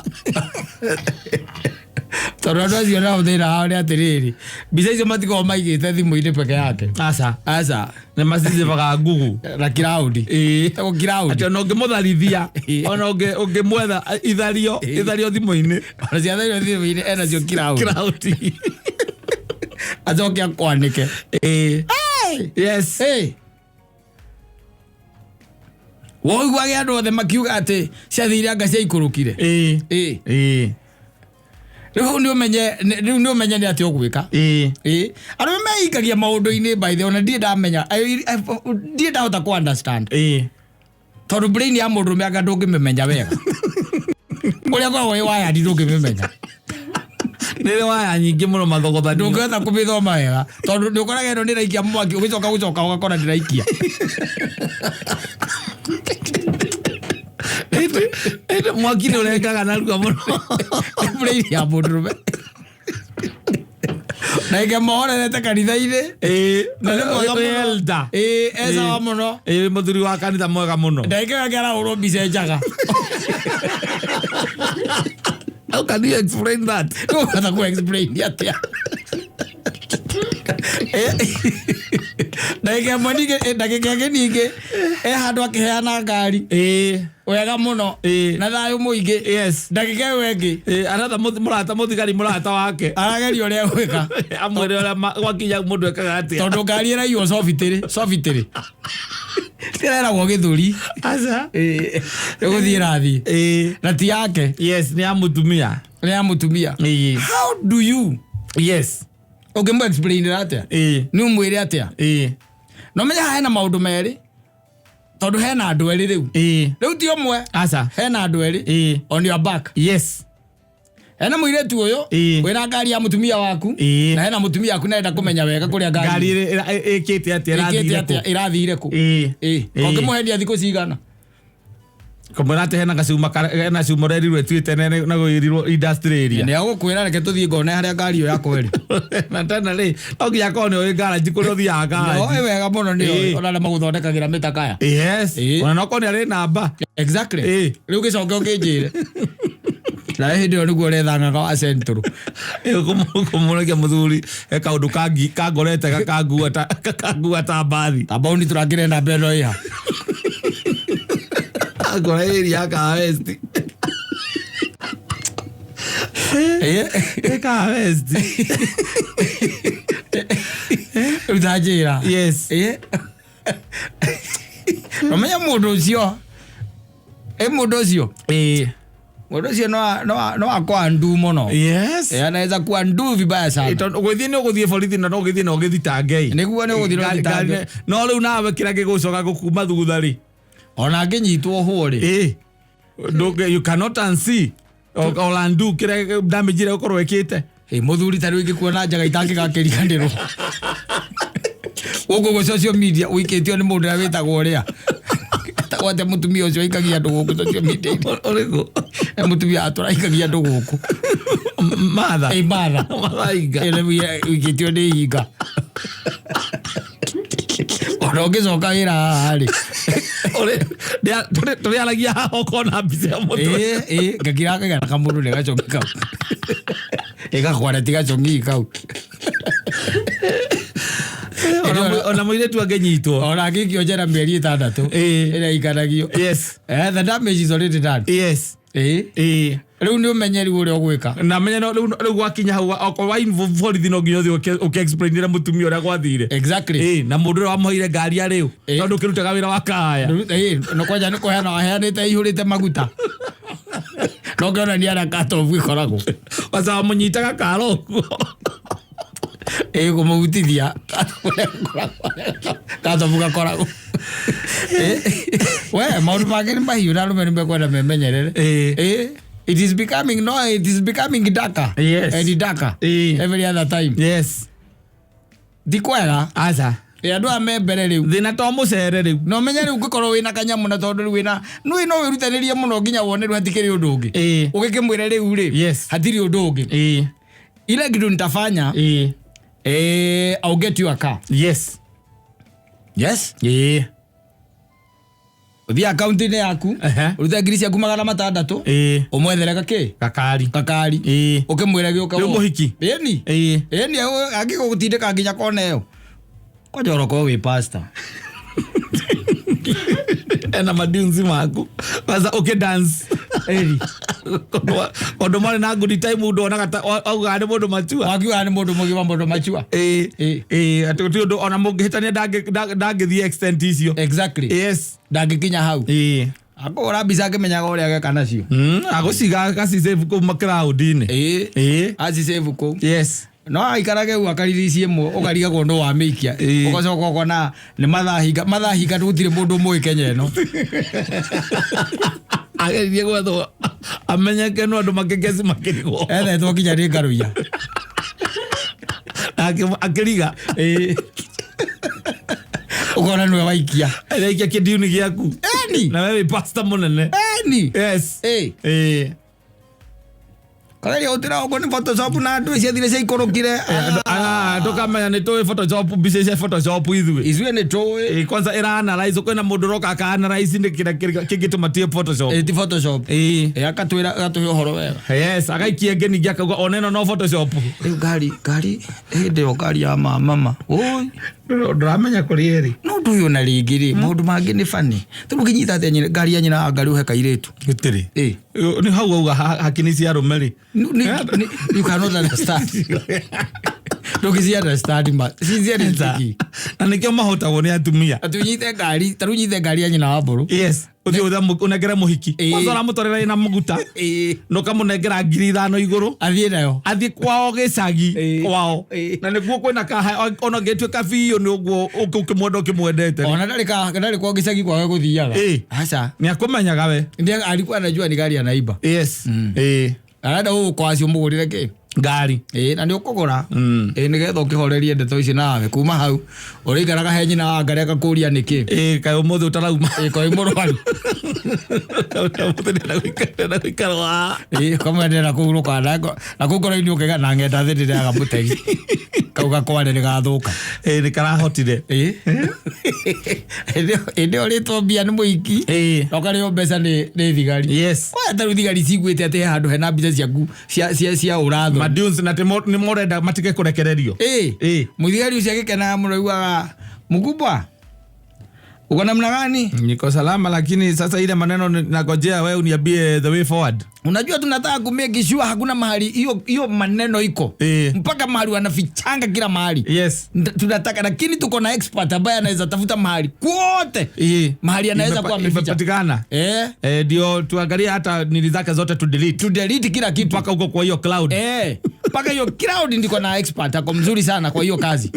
S2: Tondũ andũ acio nao thĩna wao nĩ atĩrĩrĩ, mbica icio matikoragwo maigĩte thimũ-inĩ peke yake.
S1: Aca.
S2: Aca.
S1: Nĩ macicibaga Google.
S2: Na kiraũndi.
S1: Ĩĩ.
S2: Ĩtagwo kiraũndi.
S1: Atĩ ona ũngĩmũtharithia, ona ũngĩmwetha ithario, ithario thimũ-inĩ.
S2: Ona ciathario thimũ-inĩ enacio kiraũndi.
S1: Cloud.
S2: Acoke akwanĩke.
S1: Ĩĩ. Yes.
S2: Hey. Woiguage andũ othe makiuga atĩ ciathire anga ciaikũrũkire.
S1: Ĩĩ.
S2: Ĩĩ.
S1: Ĩĩ.
S2: Rĩu hau nĩ ũmenye rĩu nĩ ũmenye nĩ atĩa ũgwĩka.
S1: Ĩĩ.
S2: Ĩĩ. Arũme meingagia maũndũ-inĩ by the way, ona ndirĩ ndamenya ndirĩ ndahota kũ understand.
S1: Ĩĩ.
S2: Tondũ brain ya mũndũrũme anga ndũngĩmĩmenya wega. Ũrĩa ĩkoragwo ĩ wired ndũngĩmĩmenya.
S1: Nĩ ĩrĩ waya nyingĩ mũno mathogothanio.
S2: Ndũngĩhota kũmĩthoma wega tondũ nĩ ũkoraga ĩno nĩraikia mwaki ũgĩcoka gũcoka ũgakora ndĩraikia.
S1: Ĩndĩ mwaki nĩ ũrengaga narua mũno.
S2: Brain ya mũndũrũme. Na ĩngĩmohorerete kanitha-inĩ.
S1: Ĩĩ.
S2: Na nĩ mwega
S1: Wĩ
S2: mũno.
S1: elder.
S2: Ĩĩ, e sawa mũno.
S1: Ĩĩ, mũthuri wa kanitha mwega mũno.
S2: Ndagĩka ĩyo ĩngĩ arahũrwo mbica njaga.
S1: How can you explain that?
S2: Ndũkũhota kũ explain atĩa. Ndagĩka ĩmwe ningĩ, ndagĩka ĩngĩ ningĩ e handũ akĩheana ngari.
S1: Ĩĩ.
S2: Wega mũno.
S1: Ĩĩ.
S2: Na thayũ mũingĩ.
S1: Yes.
S2: Ndagĩka ĩyo ĩngĩ
S1: Ĩĩ, aratha mũrata mũthigari mũrata wake.
S2: arageria ũrĩa egwĩka.
S1: Amwĩre ũrĩa gwakinya mũndũ ekaga atĩa.
S2: Tondũ ngari ĩraiywo cobitĩrĩ, cobitĩrĩ. Ĩreragwo gĩthũri.
S1: Aca.
S2: Ĩĩ. Ĩgũthiĩ ĩrathiĩ.
S1: Ĩĩ.
S2: Na ti yake.
S1: Yes, nĩ ya mũtumia.
S2: Nĩ ya mũtumia.
S1: Ĩĩ.
S2: How do you
S1: Yes.
S2: ũngĩmũ explainĩra atĩa?
S1: Ĩĩ.
S2: Nĩ ũmwĩre atĩa?
S1: Ĩĩ.
S2: No menya haha hena maũndũ merĩ. Tondũ hena andũ erĩ rĩu.
S1: Ĩĩ.
S2: Rĩu ti ũmwe.
S1: Aca.
S2: Hena andũ erĩ.
S1: Ĩĩ.
S2: On your back.
S1: Yes.
S2: Hena mũirĩtu ũyũ
S1: Ĩĩ.
S2: wĩna ngari ya mũtumia waku.
S1: Ĩĩ.
S2: Na hena mũtumia waku na enda kũmenya wega kũrĩa
S1: Ngari
S2: ngari
S1: ĩkĩte atĩa
S2: ĩkĩte
S1: ĩrathire
S2: atĩa
S1: kũ?
S2: ĩrathire kũ.
S1: Ĩĩ.
S2: Ĩĩ.
S1: Ĩĩ.
S2: Ũngĩmũhendia thikũ cigana?
S1: Kũmwĩra atĩ hena gacuma hena cuma ũrerirwo ĩtuĩte na gwĩrirwo industry area.
S2: Nĩ agũkwĩra reke tũthiĩ ngone harĩa ngari ĩyo yakwa ĩrĩ.
S1: Na tena rĩ, no nginya akorwo nĩ ũĩ garage kũrĩa ũthiaga garage.
S2: Oĩ wega mũno nĩ
S1: Ĩĩ.
S2: oĩ ona arĩa magũthondekagĩra mĩtakaya.
S1: Yes.
S2: Ĩĩ.
S1: Ona no korwo nĩ arĩ namba.
S2: Exactly.
S1: Ĩĩ.
S2: Rĩu gĩcoke ũkĩnjĩre. Nawe hĩndĩ ĩyo nĩguo ũrethang'aga wa Central.
S1: Kũmũragia mũthuri he kaũndũ kangorete gakangua ta mbathi.
S2: Ta mbauni tũrangĩre namba ĩno ĩha.
S1: Angora area ya Kahawa West.
S2: Ĩĩ.
S1: Ĩ Kahawa West.
S2: Rĩu ta njĩra.
S1: Yes.
S2: Ĩĩ. Ũmenye mũndũ ũcio. Ĩ mũndũ ũcio.
S1: Ĩĩ.
S2: Mũndũ ũcio no akwa ndu mũno.
S1: Yes.
S2: Ĩĩ, anaweza kuwa ndu vibaya sana.
S1: Tondũ gũthiĩ nĩ ũgũthiĩ borithi na no ũgĩthiĩ na ũgĩthitange.
S2: Nĩguo nĩ ũgũthiĩ na ũthitange.
S1: No rĩu nawe kĩrĩa gĩgũcoka gũkuma thutha rĩ.
S2: Ona angĩnyitwo hwo rĩ.
S1: Ĩĩ. You cannot unsee or undo kĩrĩa damage ĩrĩa ũkorwo ĩkĩte.
S2: Ĩ mũthuri ta rĩu ingĩkuona njaga itangĩgakĩriganĩrwo. Gũkũ gũ social media ũikĩtio nĩ mũndũ ũrĩa wĩtagwo ũrĩa. Etagwo atĩa mũtumia ũcio ũikagia andũ gũkũ social media?
S1: Ũrĩkũ?
S2: E mũtumia atũraikagia andũ gũkũ.
S1: Martha.
S2: Ĩ Martha.
S1: Martha Hinga.
S2: Ĩ rĩu ũikĩtio nĩ hinga. Ona ũngĩcoka wĩra haha rĩ.
S1: Tũrĩaragia haha ũkona mbica ya mũtwe.
S2: Ĩ ĩ ngakira kagera kamũndũ nĩ gacong'i kau. Ĩgakwara ti gacong'i kau.
S1: Ona mũirĩtu angĩnyitwo.
S2: Ona angĩikio njera mĩeri 6.
S1: Ĩ.
S2: Ĩrĩa ikanagio.
S1: Yes.
S2: The damage is already done.
S1: Yes.
S2: Ĩ.
S1: Ĩ.
S2: Rĩu nĩ ũmenye rĩu ũrĩa ũgwĩka.
S1: Na menye no rĩu gwakinya hau okorwo wa involve borithi no nginya ũthiĩ ũkĩ-explainĩre mũtumia ũrĩa gwathire.
S2: Exactly.
S1: Ĩ, na mũndũ ũrĩa wamũheire ngari ya rĩu
S2: Ĩ.
S1: tondũ ũkĩrutaga wĩra wa kahaya.
S2: Ĩ, no kwanja nĩ kũheana waheanĩte ihũrĩte maguta. No kĩonania harĩa cut-off ĩkoragwo.
S1: Kwanza wamũnyitaga kara ũguo.
S2: Ĩ kũmũhutithia cut-off gakoragwo. Ĩ, we maũndũ mangĩ nĩ mahiũ na arũme nĩ mekwenda memenyerere.
S1: Ĩ.
S2: Ĩ, it is becoming no it is becoming darker.
S1: Yes.
S2: And darker.
S1: Ĩ.
S2: Every other time.
S1: Yes.
S2: Ti kwega.
S1: Aca.
S2: Ĩ, andũ aya me mbere rĩu.
S1: Thĩna to mũcere rĩu.
S2: Na ũmenye rĩu ũngĩkorwo wĩna kanyamũ na tondũ rĩu wĩna nĩ no wĩrutanĩrie mũno nginya wone rĩu hatikĩrĩ ũndũ ũngĩ.
S1: Ĩ.
S2: Ũgĩkĩmwĩre rĩu rĩ.
S1: Yes.
S2: Hatirĩ ũndũ ũngĩ.
S1: Ĩ.
S2: Ile kitu nitafanya
S1: Ĩ.
S2: I'll get you a car.
S1: Yes.
S2: Yes.
S1: Ĩ.
S2: Ũthiĩ akaunti-inĩ yaku.
S1: Ehe.
S2: Ũrute ngiri ciaku 600.
S1: Ĩ.
S2: Ũmwethere gakĩ?
S1: Gakari.
S2: Gakari.
S1: Ĩ.
S2: Ũkĩmwĩre gĩũka.
S1: Rĩu mũhiki?
S2: Ĩni.
S1: Ĩ.
S2: Ĩni angĩgũgũtindĩka nginya kona ĩyo. Kwanja ũrokorwo wĩ pastor.
S1: Ena madunzi maku. Kwanza ũkĩ dance.
S2: Ĩni.
S1: Kondũ marĩ na good time mũndũ onaga ta augaga nĩ mũndũ matua.
S2: Wakiuga nĩ mũndũ mũgima mũndũ machua.
S1: Ĩ.
S2: Ĩ.
S1: Ĩ, atĩ gũtirĩ ũndũ ona mũngĩhĩtania ndangĩthiĩ extent icio.
S2: Exactly.
S1: Yes.
S2: Ndangĩkinya hau.
S1: Ĩ.
S2: Akũhũra mbica akĩmenyaga ũrĩa ageka nacio.
S1: Agũciga agacicave kũu cloud-inĩ.
S2: Ĩ.
S1: Ĩ.
S2: Acicave kũu.
S1: Yes.
S2: No aikarage u akariricie ĩmwe ũkarigagwo nũ wamĩikia.
S1: Ĩ.
S2: Ũgacoka ũkona nĩ mathaa hinga gũtirĩ mũndũ ũmũĩ Kenya ĩno.
S1: Ageririe gwethwo amenyeke no andũ makĩngeci makĩrigwo.
S2: Ethetwo nginya nĩ Ngaruiya.
S1: Akĩriga.
S2: Ĩ. Ũkona nĩwe waikia.
S1: Araikia kĩndiuni gĩaku.
S2: Eni.
S1: Na we wĩ pastor mũnene.
S2: Eni.
S1: Yes.
S2: Ĩ.
S1: Ĩ.
S2: Kageria gũtĩra ũguo nĩ Photoshop na andũ ciathire ciaikũrũkire.
S1: Tũkamenya nĩ tũĩ Photoshop mbica cia Photoshop ithuĩ.
S2: Ithuĩ nĩ tũĩ.
S1: Ĩ, kwanza ĩra analyze kwĩna mũndũ ũroka aka analyze nĩ kĩrĩa kĩngĩtũma tie Photoshop.
S2: Ĩ ti Photoshop.
S1: Ĩ.
S2: Ĩ akatwĩra agatũhe ũhoro wega.
S1: Yes, agaikia ĩngĩ ningĩ akauga ona ĩno no Photoshop.
S2: Rĩu ngari hĩndĩ ĩyo ngari ya mama. Oi.
S1: Ndũramenya kũrĩa ĩrĩ.
S2: No ũndũ ũyũ na rĩngĩ rĩ maũndũ mangĩ nĩ funny. Tondũ ũngĩnyita atĩa ngari ya nyina wa ngari ũhe kairĩtu.
S1: Gũtirĩ.
S2: Ĩ.
S1: Nĩ hau auga hakini cia arũme rĩ.
S2: You cannot understand. Ndũngĩci understand ma. Sincerely speaking.
S1: Na nĩkĩo mahotagwo nĩ atumia.
S2: Atĩ ũnyite ngari, ta rĩu ũnyite ngari ya nyina wa mbũrũ.
S1: Yes. Ũthiĩ ũnengere mũhiki.
S2: Ĩ.
S1: Kwanza ũramũtwarĩra ĩna mũguta.
S2: Ĩ.
S1: Na ũkamũnengera 5,000 igũrũ.
S2: Athiĩ nayo.
S1: Athiĩ kwao gĩcagi
S2: Ĩ.
S1: kwao.
S2: Ĩ.
S1: Na nĩguo kwĩna kaha ona ũngĩtuĩka biũ nĩ ũguo ũkĩmwenda ũkĩmwendete.
S2: Ona ndarĩ kwao gĩcagi kwake gũthiaga.
S1: Ĩ.
S2: Aca.
S1: Nĩ akũmenyaga we.
S2: Ndiye alikuwa anajua ni gari anaiba.
S1: Yes. Ĩ.
S2: Arenda gũgũkwa acio mũgũrĩre kĩ?
S1: Ngari.
S2: Ĩĩ, na nĩ ũkũgũra. Ĩĩ, nĩgetha ũkĩhorerie ndeto ici nawe kuma hau ũrĩikaraga he nyina wa ngari akakũria nĩkĩ.
S1: Ĩĩ, kaĩ ũmũthĩ ũtarauma.
S2: Ĩĩ, koĩ mũrwaru.
S1: Ũmũthĩ ndĩrenda gũikara haha.
S2: Ĩĩ, ũkamwendera kũhurũka na kũu ngoro-inĩ ũkaiga na ng'enda thĩ ndĩrĩaga mũtegi kau gakware nĩ gathũka.
S1: Ĩĩ, nĩ karahotire.
S2: Ĩĩ. Hĩndĩ ĩyo ũrĩtwo mbia nĩ mũiki
S1: Ĩĩ.
S2: na ũkarĩo mbeca nĩ thigari.
S1: Yes.
S2: Kwaya ta rĩu thigari ciguĩte atĩ he handũ hena mbica ciaku cia ũratho.
S1: Madunes na nĩ morenda matige kũrekererio.
S2: Ĩĩ.
S1: Ĩĩ.
S2: Mũthigari ũcio agĩkenaga mũno aiguaga mkubwa uko namna gani?
S1: Niko salama lakini sasa ile maneno nagojea wewe uniambie the way forward.
S2: Unajua tunataka kumake sure hakuna mahali hiyo hiyo maneno iko.
S1: Ĩĩ.
S2: Mpaka mahali wanafichanga kila mahali.
S1: Yes.
S2: Tunataka lakini tuko na expert ambaye anaweza tafuta mahali kwote.
S1: Ĩĩ.
S2: Mahali anaweza kuwa ameficha.
S1: Imepatikana.
S2: Eh,
S1: Eh, ndio tuangalie hata nili zake zote tu delete.
S2: tu delete kila kitu.
S1: Mpaka huko kwa hiyo cloud.
S2: Eh, mpaka hiyo cloud ndiko na expert ako mzuri sana kwa hiyo kazi.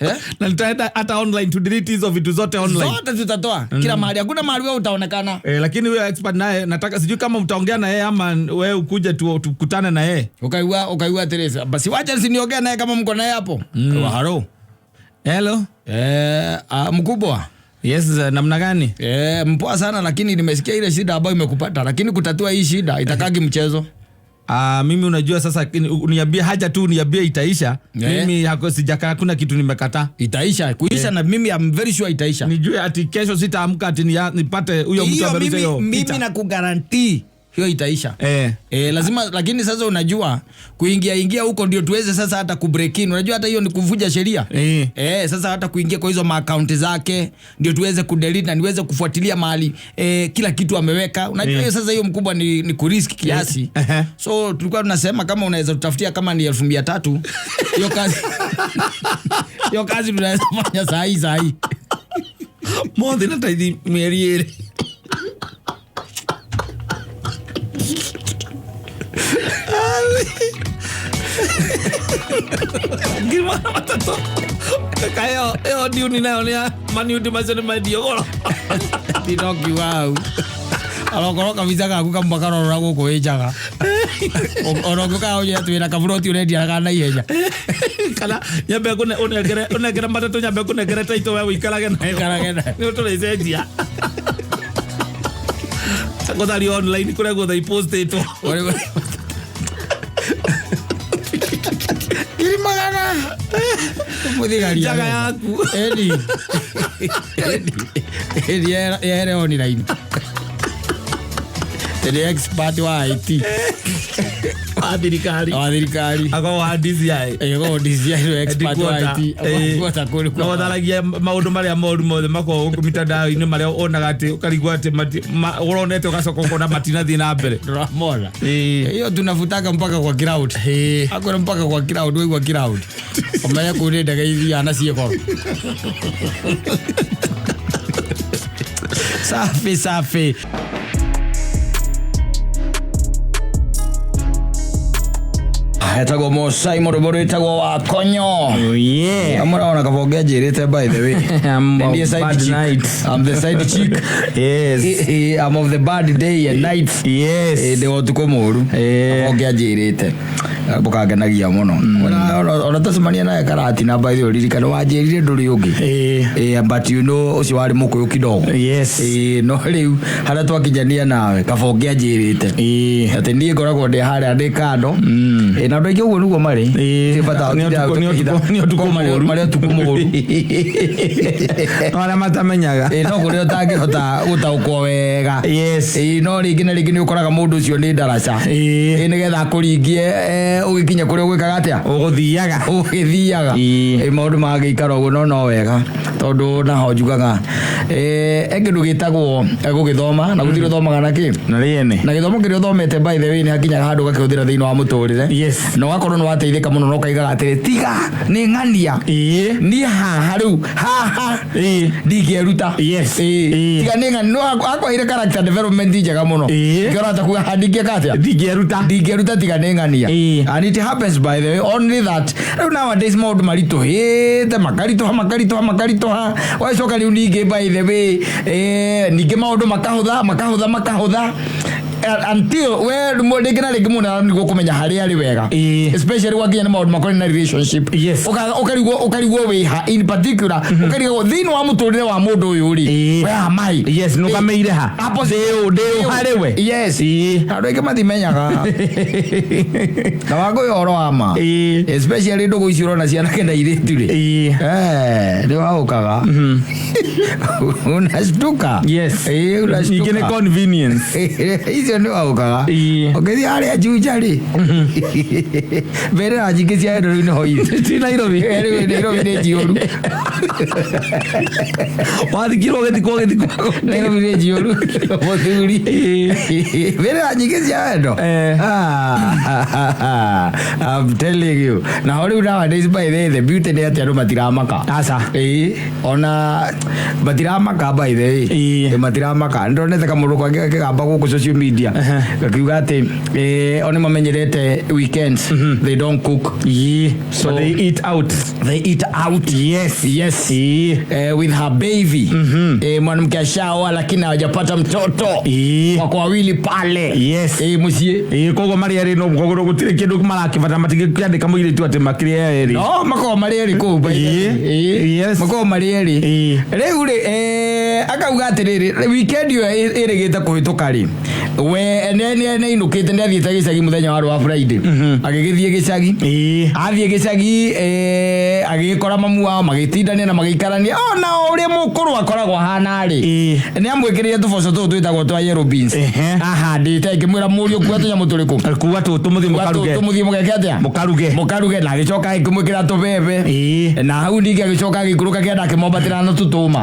S2: Eh?
S1: Na nitaenda hata online tu delete hizo vitu zote online.
S2: Zote tutatoa kila mahali, hakuna mahali wewe utaonekana.
S1: Eh, lakini huyo expert naye nataka sijui kama mtaongea na yeye ama wewe ukuje tu tukutane na yeye.
S2: Ukaigua Teresa. Basi wacha nisiniongee naye kama mko naye hapo. Halo.
S1: Hello.
S2: Eh, mkubwa.
S1: Yes, namna gani?
S2: Eh, mpoa sana lakini nimesikia ile shida ambayo imekupata, lakini kutatua hii shida itakagi mchezo.
S1: Mimi unajua sasa uniambie haja tu uniambie itaisha.
S2: Eh.
S1: Mimi hako sijaka hakuna kitu nimekataa.
S2: Itaisha kuisha, na mimi I'm very sure itaisha.
S1: Nijue ati kesho sitaamka ati nipate huyo mtu
S2: Hiyo
S1: amerusha
S2: mimi,
S1: hiyo
S2: mimi
S1: picha.
S2: na kugarantii hiyo itaisha.
S1: Eh.
S2: Eh, lazima lakini sasa unajua kuingia ingia huko ndio tuweze sasa hata kubreak in. Unajua hata hiyo ni kuvunja sheria.
S1: Eh.
S2: Eh, sasa hata kuingia kwa hizo maakaunti zake ndio tuweze kudelete na niweze kufuatilia mahali kila kitu ameweka. Unajua hiyo sasa hiyo mkubwa ni kurisk kiasi.
S1: Ehe.
S2: So tulikuwa tunasema kama unaweza tutafutia kama ni 1300 hiyo kazi hiyo kazi tunaweza fanya saa hii saa hii.
S1: Mothe na taithi mĩeri ĩrĩ. Ngiri magana matatũ. Kaka ĩyo ndiuni nayo nĩ ya maniundi macio nĩ mendio goro.
S2: Ndinokiuga hau arokorwo kabica gaku kamwe karorora gũkũ wĩ njaga ona ũngĩũkaga ũnjĩre atĩ wĩna kaburoti ũrendia ga naihenya.
S1: Kana nyambe ũnengere ũnengere matatũ nyambe ngũnengere taitũ we ũikarage nayo.
S2: Ũikarage nayo.
S1: Nĩ ũtũrĩcenjia. Gũthario online kũrĩa guothe ipostĩtwo.
S2: Ngiri magana mũthigari
S1: Njaga yaku.
S2: eni eni yehere online eni expert wa IT
S1: Wa thirikari.
S2: wa thirikari.
S1: Akorwo wa DCI.
S2: Ĩgo DCI nĩ expert wa IT headquarter kũrĩ
S1: no tharagia maũndũ marĩa moru mothe makoragwo gũkũ mitandao-inĩ marĩa wonaga atĩ ũkarigwo atĩ ũronete ũgacoka ũkona matinathiĩ na mbere.
S2: Ndũramona.
S1: Ĩĩ.
S2: Hiyo tunafutaka mpaka kwa cloud. Akwĩra mpaka kwa cloud, waigua cloud ũmenye kũu nĩ ndege ithiaga na ciĩkoro. Safi safi. Etagwo Mosai mũrũmũ rwĩtagwo wa Konyo.
S1: Oh, yeah.
S2: Mũraona kabonge njĩrĩte by the way.
S1: I'm
S2: Ndiye
S1: of
S2: side
S1: bad
S2: chick.
S1: night.
S2: I'm the side chick.
S1: Yes.
S2: I'm of the bad day and night.
S1: Yes.
S2: Ndĩ wa ũtukũ mũru.
S1: Eh.
S2: Kabonge anjĩrĩte mũkangenagia mũno. Ona tũcemania naye karatina by the way ririkana wanjĩrire ndũrĩ ũngĩ.
S1: Eh.
S2: Eh, but you know ũcio warĩ mũkũyũ kidogo.
S1: Yes.
S2: Eh, no rĩu harĩa twakinyania nawe kabonge anjĩrĩte
S1: Eh.
S2: atĩ niĩ ngoragwo ndĩ harĩa ndĩ kando. Eh, na andũ aingĩ ũguo nĩguo marĩ.
S1: Eh.
S2: Ti bata
S1: Nĩ ũtukũ- nĩ ũtukũ- nĩ ũtukũ mũru.
S2: marĩ ũtukũ mũru.
S1: No arĩa matamenyaga.
S2: Ĩĩ, no kũrĩa ũtangĩhota gũtaũkwo wega.
S1: Yes.
S2: Ĩĩ, no rĩngĩ na rĩngĩ nĩ ũkoraga mũndũ ũcio nĩ ndaraca.
S1: Ĩĩ.
S2: Ĩĩ, nĩgetha akũringie ũgĩkinye kũrĩa ũgwĩkaga atĩa
S1: Ũgũthiaga.
S2: ũgĩthiaga.
S1: Ĩĩ.
S2: Ĩĩ, maũndũ magĩikara ũguo no no wega tondũ naho njugaga he kĩndũ gĩtagwo gũgĩthoma na gũtirĩ ũthomaga na kĩ
S1: Na rĩene.
S2: na gĩthomo kĩrĩa ũthomete by the way nĩ hakinyaga handũ ũgakĩhũthĩra thĩinĩ wa mũtũrĩre
S1: Yes.
S2: na ũgakorwo nĩ wateithĩka mũno na ũkaigaga atĩrĩ tiga nĩ ng'ania
S1: Ĩĩ.
S2: niĩ haha rĩu haha
S1: Ĩĩ.
S2: ndingĩeruta
S1: Yes.
S2: Ĩĩ.
S1: Ĩĩ.
S2: Tiga nĩ ng'ania no akwaheire character development njega mũno
S1: Ĩĩ.
S2: ngĩona ta kuga ndingĩka atĩa
S1: Ndingĩeruta.
S2: ndingĩruta tiga nĩ ng'ania
S1: Ĩĩ.
S2: And it happens by the way only that rĩu nowadays maũndũ maritũhĩte makaritũha makaritũha makaritũha wacoka rĩu ningĩ by the way ningĩ maũndũ makahũtha makahũtha makahũtha. Until we rĩngĩ na rĩngĩ mũndũ nĩguo kũmenya harĩa arĩ wega, especially gwakinya nĩ maũndũ makorwo na relationship. Ũkarigwo wĩha in particular, ũkarigwo thĩinĩ wa mũtũrĩre wa mũndũ ũyũ rĩ, we am I?
S1: Yes, nũgamĩire ha?
S2: Opposite.
S1: Ndĩũ harĩ we.
S2: Yes. Andũ aingĩ matimenyaga na wangũyũ ũhoro wa ma, especially ndũgũ icio ũrona cianake na airĩtu rĩ. Eh, nĩ waũkaga unashtuka.
S1: Yes.
S2: Eh,
S1: Ningĩ nĩ
S2: unashtuka.
S1: convenience.
S2: Icio nĩ waũkaga. Ũngĩthiĩ harĩa Juja rĩ, mbĩrĩra nyingĩ cia endo rĩu nĩho irĩ.
S1: Ti Nairobi.
S2: Eh, rĩu Nairobi nĩ njiyũru.
S1: Wathikirwo gĩthikwo gĩthikwo.
S2: Nairobi nĩ njiyũru, mũthuri, mbĩrĩra nyingĩ cia wendo. Ah, I'm telling you. Na ho rĩu nowadays, by the beauty nĩ atĩ andũ matiramaka.
S1: Aca.
S2: Ĩĩ, ona matiramaka, by the way. Ĩ, matiramaka. Ndonete kamũndũ kangĩ gakĩgamba gũkũ social media gakiuga atĩ o nĩ mamenyerete weekends they don't cook.
S1: So they eat out.
S2: They eat out. Yes. With her baby. Mwanamke ashaoa lakini hawajapata mtoto. Wako wawili pale. Muciĩ.
S1: Koguo marĩ erĩ no koguo gũtirĩ kĩndũ marakĩbata, matingĩkĩandĩka mũirĩtu atĩ makĩrĩ erĩ.
S2: No makoragwo marĩ erĩ kũu, by the way. Makoragwo marĩ erĩ. Rĩu rĩ, akauga atĩrĩrĩ, weekend ĩyo ĩrĩgĩte kũhĩtũka rĩ, we nĩ ainũkĩte, nĩ athiĩte gĩcagi mũthenya warĩ wa Friday, agĩgĩthiĩ gĩcagi. Athiĩ gĩcagi, agĩgĩkora mamu wao, magĩtindania na magĩikarania ona o ũrĩa mũkũrũ akoragwo ahana rĩ. Nĩ amwĩkĩrĩire tũboco tũtũ twĩtagwo twa yellow beans. Ahandĩte, akĩmwĩra, "Mũriũ, kua tũnyamũ tũrĩkũ?"
S1: Kuga tũtũ mũthiĩ mũkaruge.
S2: Tũmũthiĩ mũgeke atĩa?
S1: Mũkaruge.
S2: Mũkaruge. Na agĩcoka agĩkĩmwĩkĩra tũbebe. Na hau ningĩ agĩcoka agĩikũrũka kĩanda, akĩmombatĩra na tũtũma.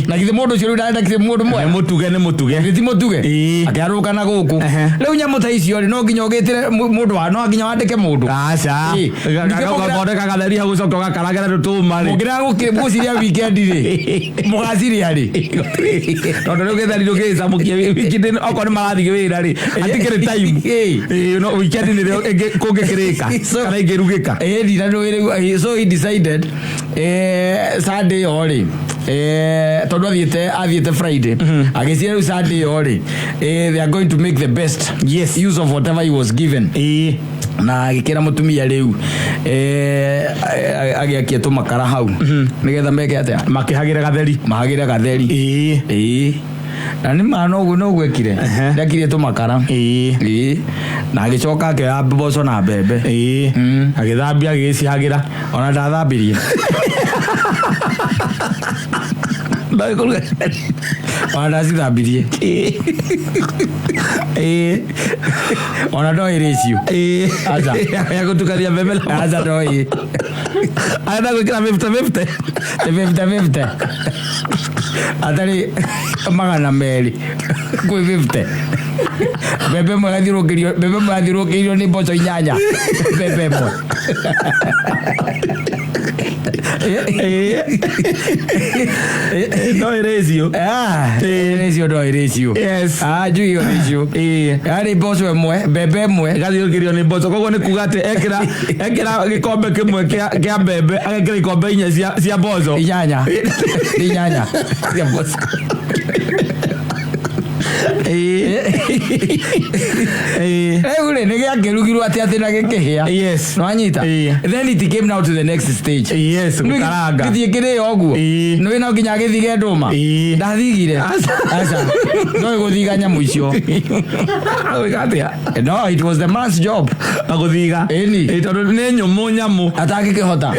S2: Na githĩ mũndũ ũcio rĩu ndarenda githĩ mũndũ
S1: Nĩ
S2: mwega?
S1: mũtuge, nĩ mũtuge.
S2: Githĩ ti mũtuge? Akĩarũrũka na gũkũ. Rĩu nyamũ ta icio rĩ, no nginya ũgĩtĩre mũndũ wa, no nginya wandĩke mũndũ.
S1: Aca.
S2: Ningĩ
S1: Ũgathondeka gatheri hau, ũcoke ũgakaragĩra tũtũma rĩ.
S2: Mũngĩrega gũciria weekend rĩ, mũgaciria rĩ?
S1: Tondũ rĩu gĩtheri ndũngĩgĩcamũkia wikendi, okorwo nĩ marathiĩ wĩra rĩ, hatikĩrĩ time. No weekend nĩrĩo kũngĩkĩrĩka kana ingĩrugĩka.
S2: Ĩni na nĩ rĩu, so he decided, Sunday ĩyo rĩ, tondũ athiĩte Friday, agĩciria rĩu Sunday ĩyo rĩ, they are going to make the best use of whatever he was given. Na agĩkĩra mũtumia rĩu, agĩakie tũmakara hau nĩgetha meke atĩa?
S1: Makĩhagĩre gatheri.
S2: Mahagĩre gatheri. Ĩĩ, na nĩ ma noguo noguo ekire. Nĩakirie tũmakara. Ĩĩ, na agĩcoka akĩoya mboco na mbembe.
S1: Agĩthambia, agĩgĩcihagĩra.
S2: Ona ndathambirie.
S1: Ndoĩ kũruga.
S2: Ona ndacithambirie. Ona ndoĩ rĩcio. Aca.
S1: Ya gũtukania mbembe na
S2: Aca, ndoĩ.
S1: Arenda gwĩkĩra 50-50.
S2: 50-50 atarĩ 200 kwĩ 50, mbembe ĩmwe ĩgathiũrũrũkĩrio, mbembe ĩmwe yathiũrũrũkĩirio nĩ mboco inyanya, mbembe ĩmwe.
S1: No ĩrĩcio.
S2: Ah, rĩcio no ĩrĩcio. Ah, njui ĩyo rĩcio yarĩ mboco ĩmwe, mbembe ĩmwe.
S1: Ĩgathiũrũrũkĩrio nĩ mboco, koguo nĩ kuga atĩ ekĩra gĩkombe kĩmwe kĩa mbembe, agekĩra ikombe inya cia mboco.
S2: Inyanya, nĩ inyanya cia mboco. Rĩu rĩ, nĩ gĩakĩrugirwo atĩ na gĩkĩhĩa. Nĩwanyita? Then it came now to the next stage.
S1: Yes, gũkaranga.
S2: Gĩthiĩ kĩrĩo ũguo. Nĩ no nginya agĩthige ndũma. Ndathigire. Aca, ndoĩ gũthiga nyamũ icio.
S1: Gwĩka atĩa?
S2: No, it was the man's job.
S1: Na gũthiga.
S2: Ĩni.
S1: Tondũ nĩ nyũmũ nyamũ.
S2: Atangĩkĩhota.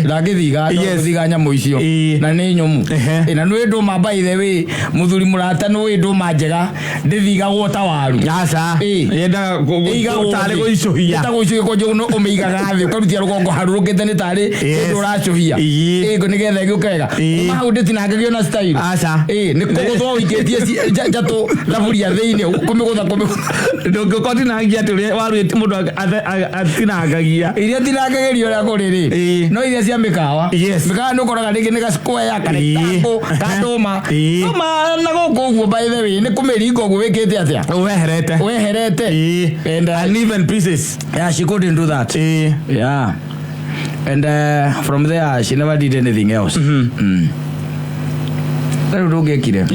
S2: Ndangĩthiga, ndoĩ gũthiga nyamũ icio. Na nĩ nyũmũ. Na nĩ ndũma, by the way, mũthuri mũrata, nĩ ndũma njega ndĩthigagwo ta waru.
S1: Aca. Yendaga
S2: Ĩigagwo
S1: tarĩ
S2: thĩ.
S1: gũicũhia.
S2: Ĩta gũicũhia, kwanja ũmĩigaga thĩ, ũkarutia rũgongo harũrũkĩte nĩ tarĩ kĩndũ ũracũhia. Nĩgetha ĩgĩũke wega. Kuma hau ndĩtinangagio na style.
S1: Aca.
S2: Nĩ kũgũthwo ũikĩtie njatũ thaburia thĩinĩ, kũmĩgũtha kũmĩgũtha.
S1: Ndũngĩkorwo tinangia atĩ ũrĩa waru mũndũ atinangagia.
S2: Iria tinangagĩrio ũrĩa kũrĩ rĩ, no iria cia mĩkawa. Mĩkawa nĩ ũkoraga rĩngĩ nĩ ga-square, ka rectangle, ka ndũma. Ndũma na gũkũ ũguo, by the way, nĩ kũmĩringa ũguo wĩkĩte atĩa?
S1: Weherete.
S2: Weherete. And,
S1: Uneven pieces.
S2: Yeah, she couldn't do that. Yeah. And from there, she never did anything else. Rĩu ndũngĩekire.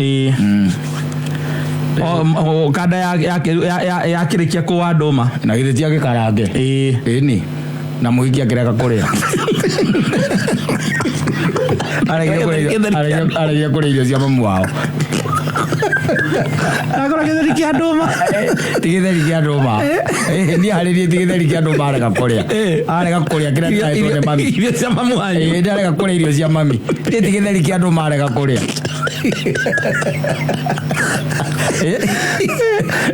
S1: Kanda yakĩrĩkia kũwa ndũma.
S2: Na githĩ ti agĩkarange?
S1: Ĩĩ.
S2: Ĩni na mũhiki akĩrega kũrĩa. Aregire kũrĩa irio cia mamu wao.
S1: Akora gĩtheri kĩa ndũma.
S2: Ti gĩtheri kĩa ndũma. Niĩ harĩ niĩ ti gĩtheri kĩa ndũma arega kũrĩa. Arega kũrĩa kĩrĩa kĩrahetwo nĩ mami.
S1: Irio cia mamu wanyu.
S2: Ĩĩ, ndarega kũrĩa irio cia mami. Niĩ ti gĩtheri kĩa ndũma arega kũrĩa.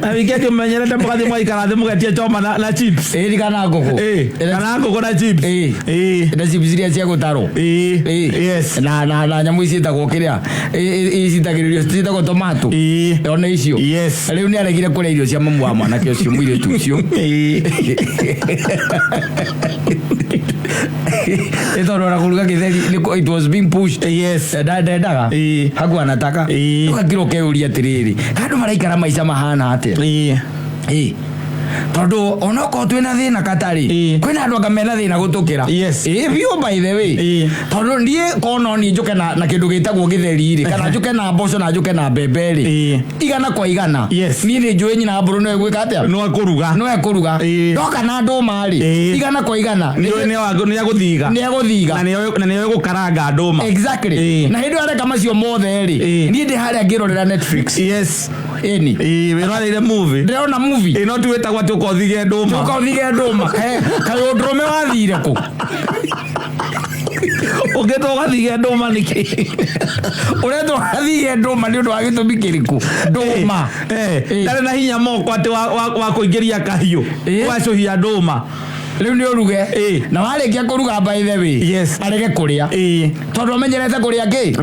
S1: Na wikendi ũmenyerete mũgathiĩ mũgaikara thĩ mũgetia choma na chips.
S2: Ĩĩ, kana ngũkũ.
S1: Ĩĩ, kana ngũkũ na chips.
S2: Ĩĩ.
S1: Ĩĩ.
S2: Na chips iria cia gũtarwo.
S1: Ĩĩ.
S2: Ĩĩ.
S1: Yes.
S2: Na nyamũ ici ciĩtagwo kĩrĩa citagĩrĩrio ciĩtagwo tomato.
S1: Ĩĩ.
S2: Ona icio.
S1: Yes.
S2: Rĩu nĩ aregire kũrĩa irio cia mamu wa mwanake ũcio, mũirĩtu ũcio.
S1: Ĩĩ.
S2: Nĩ tondũ ona kũruga gĩtheri it was being pushed.
S1: Yes.
S2: Ndendaga.
S1: Ĩĩ.
S2: Hakuwa anataka.
S1: Ĩĩ.
S2: Ũgakira ũkeyũria atĩrĩrĩ, andũ maraikara maica mahana atĩa?
S1: Ĩĩ.
S2: Ĩĩ. Tondũ onokorwo twĩna thĩna katarĩ,
S1: Ĩĩ.
S2: kwĩna andũ anga mena thĩna gũtũkĩra.
S1: Yes.
S2: Ĩĩ biũ, by the way.
S1: Ĩĩ.
S2: Tondũ niĩ korwo no niĩ njũke na kĩndũ gĩtagwo gĩtheri rĩ, kana njũke na mboco na njũke na mbembe rĩ,
S1: Ĩĩ.
S2: 100 kwa 100,
S1: Yes.
S2: niĩ nĩ njũĩ nyina mbũrũ no egwĩka atĩa?
S1: No akũruga.
S2: No ekũruga.
S1: Ĩĩ.
S2: Ndoka na ndũma rĩ,
S1: Ĩĩ.
S2: 100 kwa 100,
S1: Nĩ agũthiga.
S2: nĩ egũthiga.
S1: Na nĩoĩ gũkaranga ndũma.
S2: Exactly.
S1: Ĩĩ.
S2: Na hĩndĩ ĩyo areka macio mothe rĩ,
S1: Ĩĩ.
S2: niĩ ndĩ harĩa ngĩrorera Netflix.
S1: Yes.
S2: Ĩni.
S1: Ĩĩ, wĩroreire movie.
S2: Ndĩrona movie.
S1: Ĩĩ, no ti wĩtagwo atĩ ũka ũthige ndũma.
S2: Ũka ũthige ndũma. Kaĩ ũndũrũme wathire kũ?
S1: Ũngĩtwo ũgathige ndũma nĩkĩ?
S2: Ũretwo athige ndũma nĩ ũndũ wa gĩtũmi kĩrĩkũ? Ndũma.
S1: Eh,
S2: Ĩĩ.
S1: ndarĩ na hinya moko atĩ wa kũingĩria kahiũ.
S2: Ĩĩ.
S1: Ũgacũhia ndũma.
S2: Rĩu nĩ ũruge.
S1: Ĩĩ.
S2: Na warĩkia kũruga, by the way,
S1: Yes.
S2: arege kũrĩa.
S1: Ĩĩ.
S2: Tondũ amenyerete kũrĩa kĩ?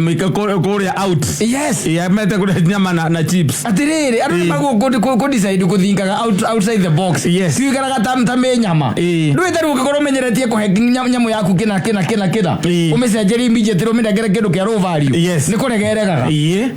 S1: Kũrĩa out.
S2: Yes.
S1: Ĩĩ, amenyerete kũrĩa nyama na chips.
S2: Atĩrĩrĩ, andũ
S1: Ĩĩ.
S2: nĩmaguo kũ-decide kũthinkaga outside the box.
S1: Yes.
S2: Tiwikaraga ta mĩ nyama.
S1: Ĩĩ.
S2: Ndũĩ ta rĩu ũngĩkorwo ũmenyeretie kũhe nyamũ yaku kĩna kĩna kĩna kĩna,
S1: Ĩĩ.
S2: ũmĩcenjerie immediately ũmĩnengere kĩndũ kĩa low value,
S1: Yes.
S2: nĩ kũrega ĩregaga.
S1: Ĩĩ.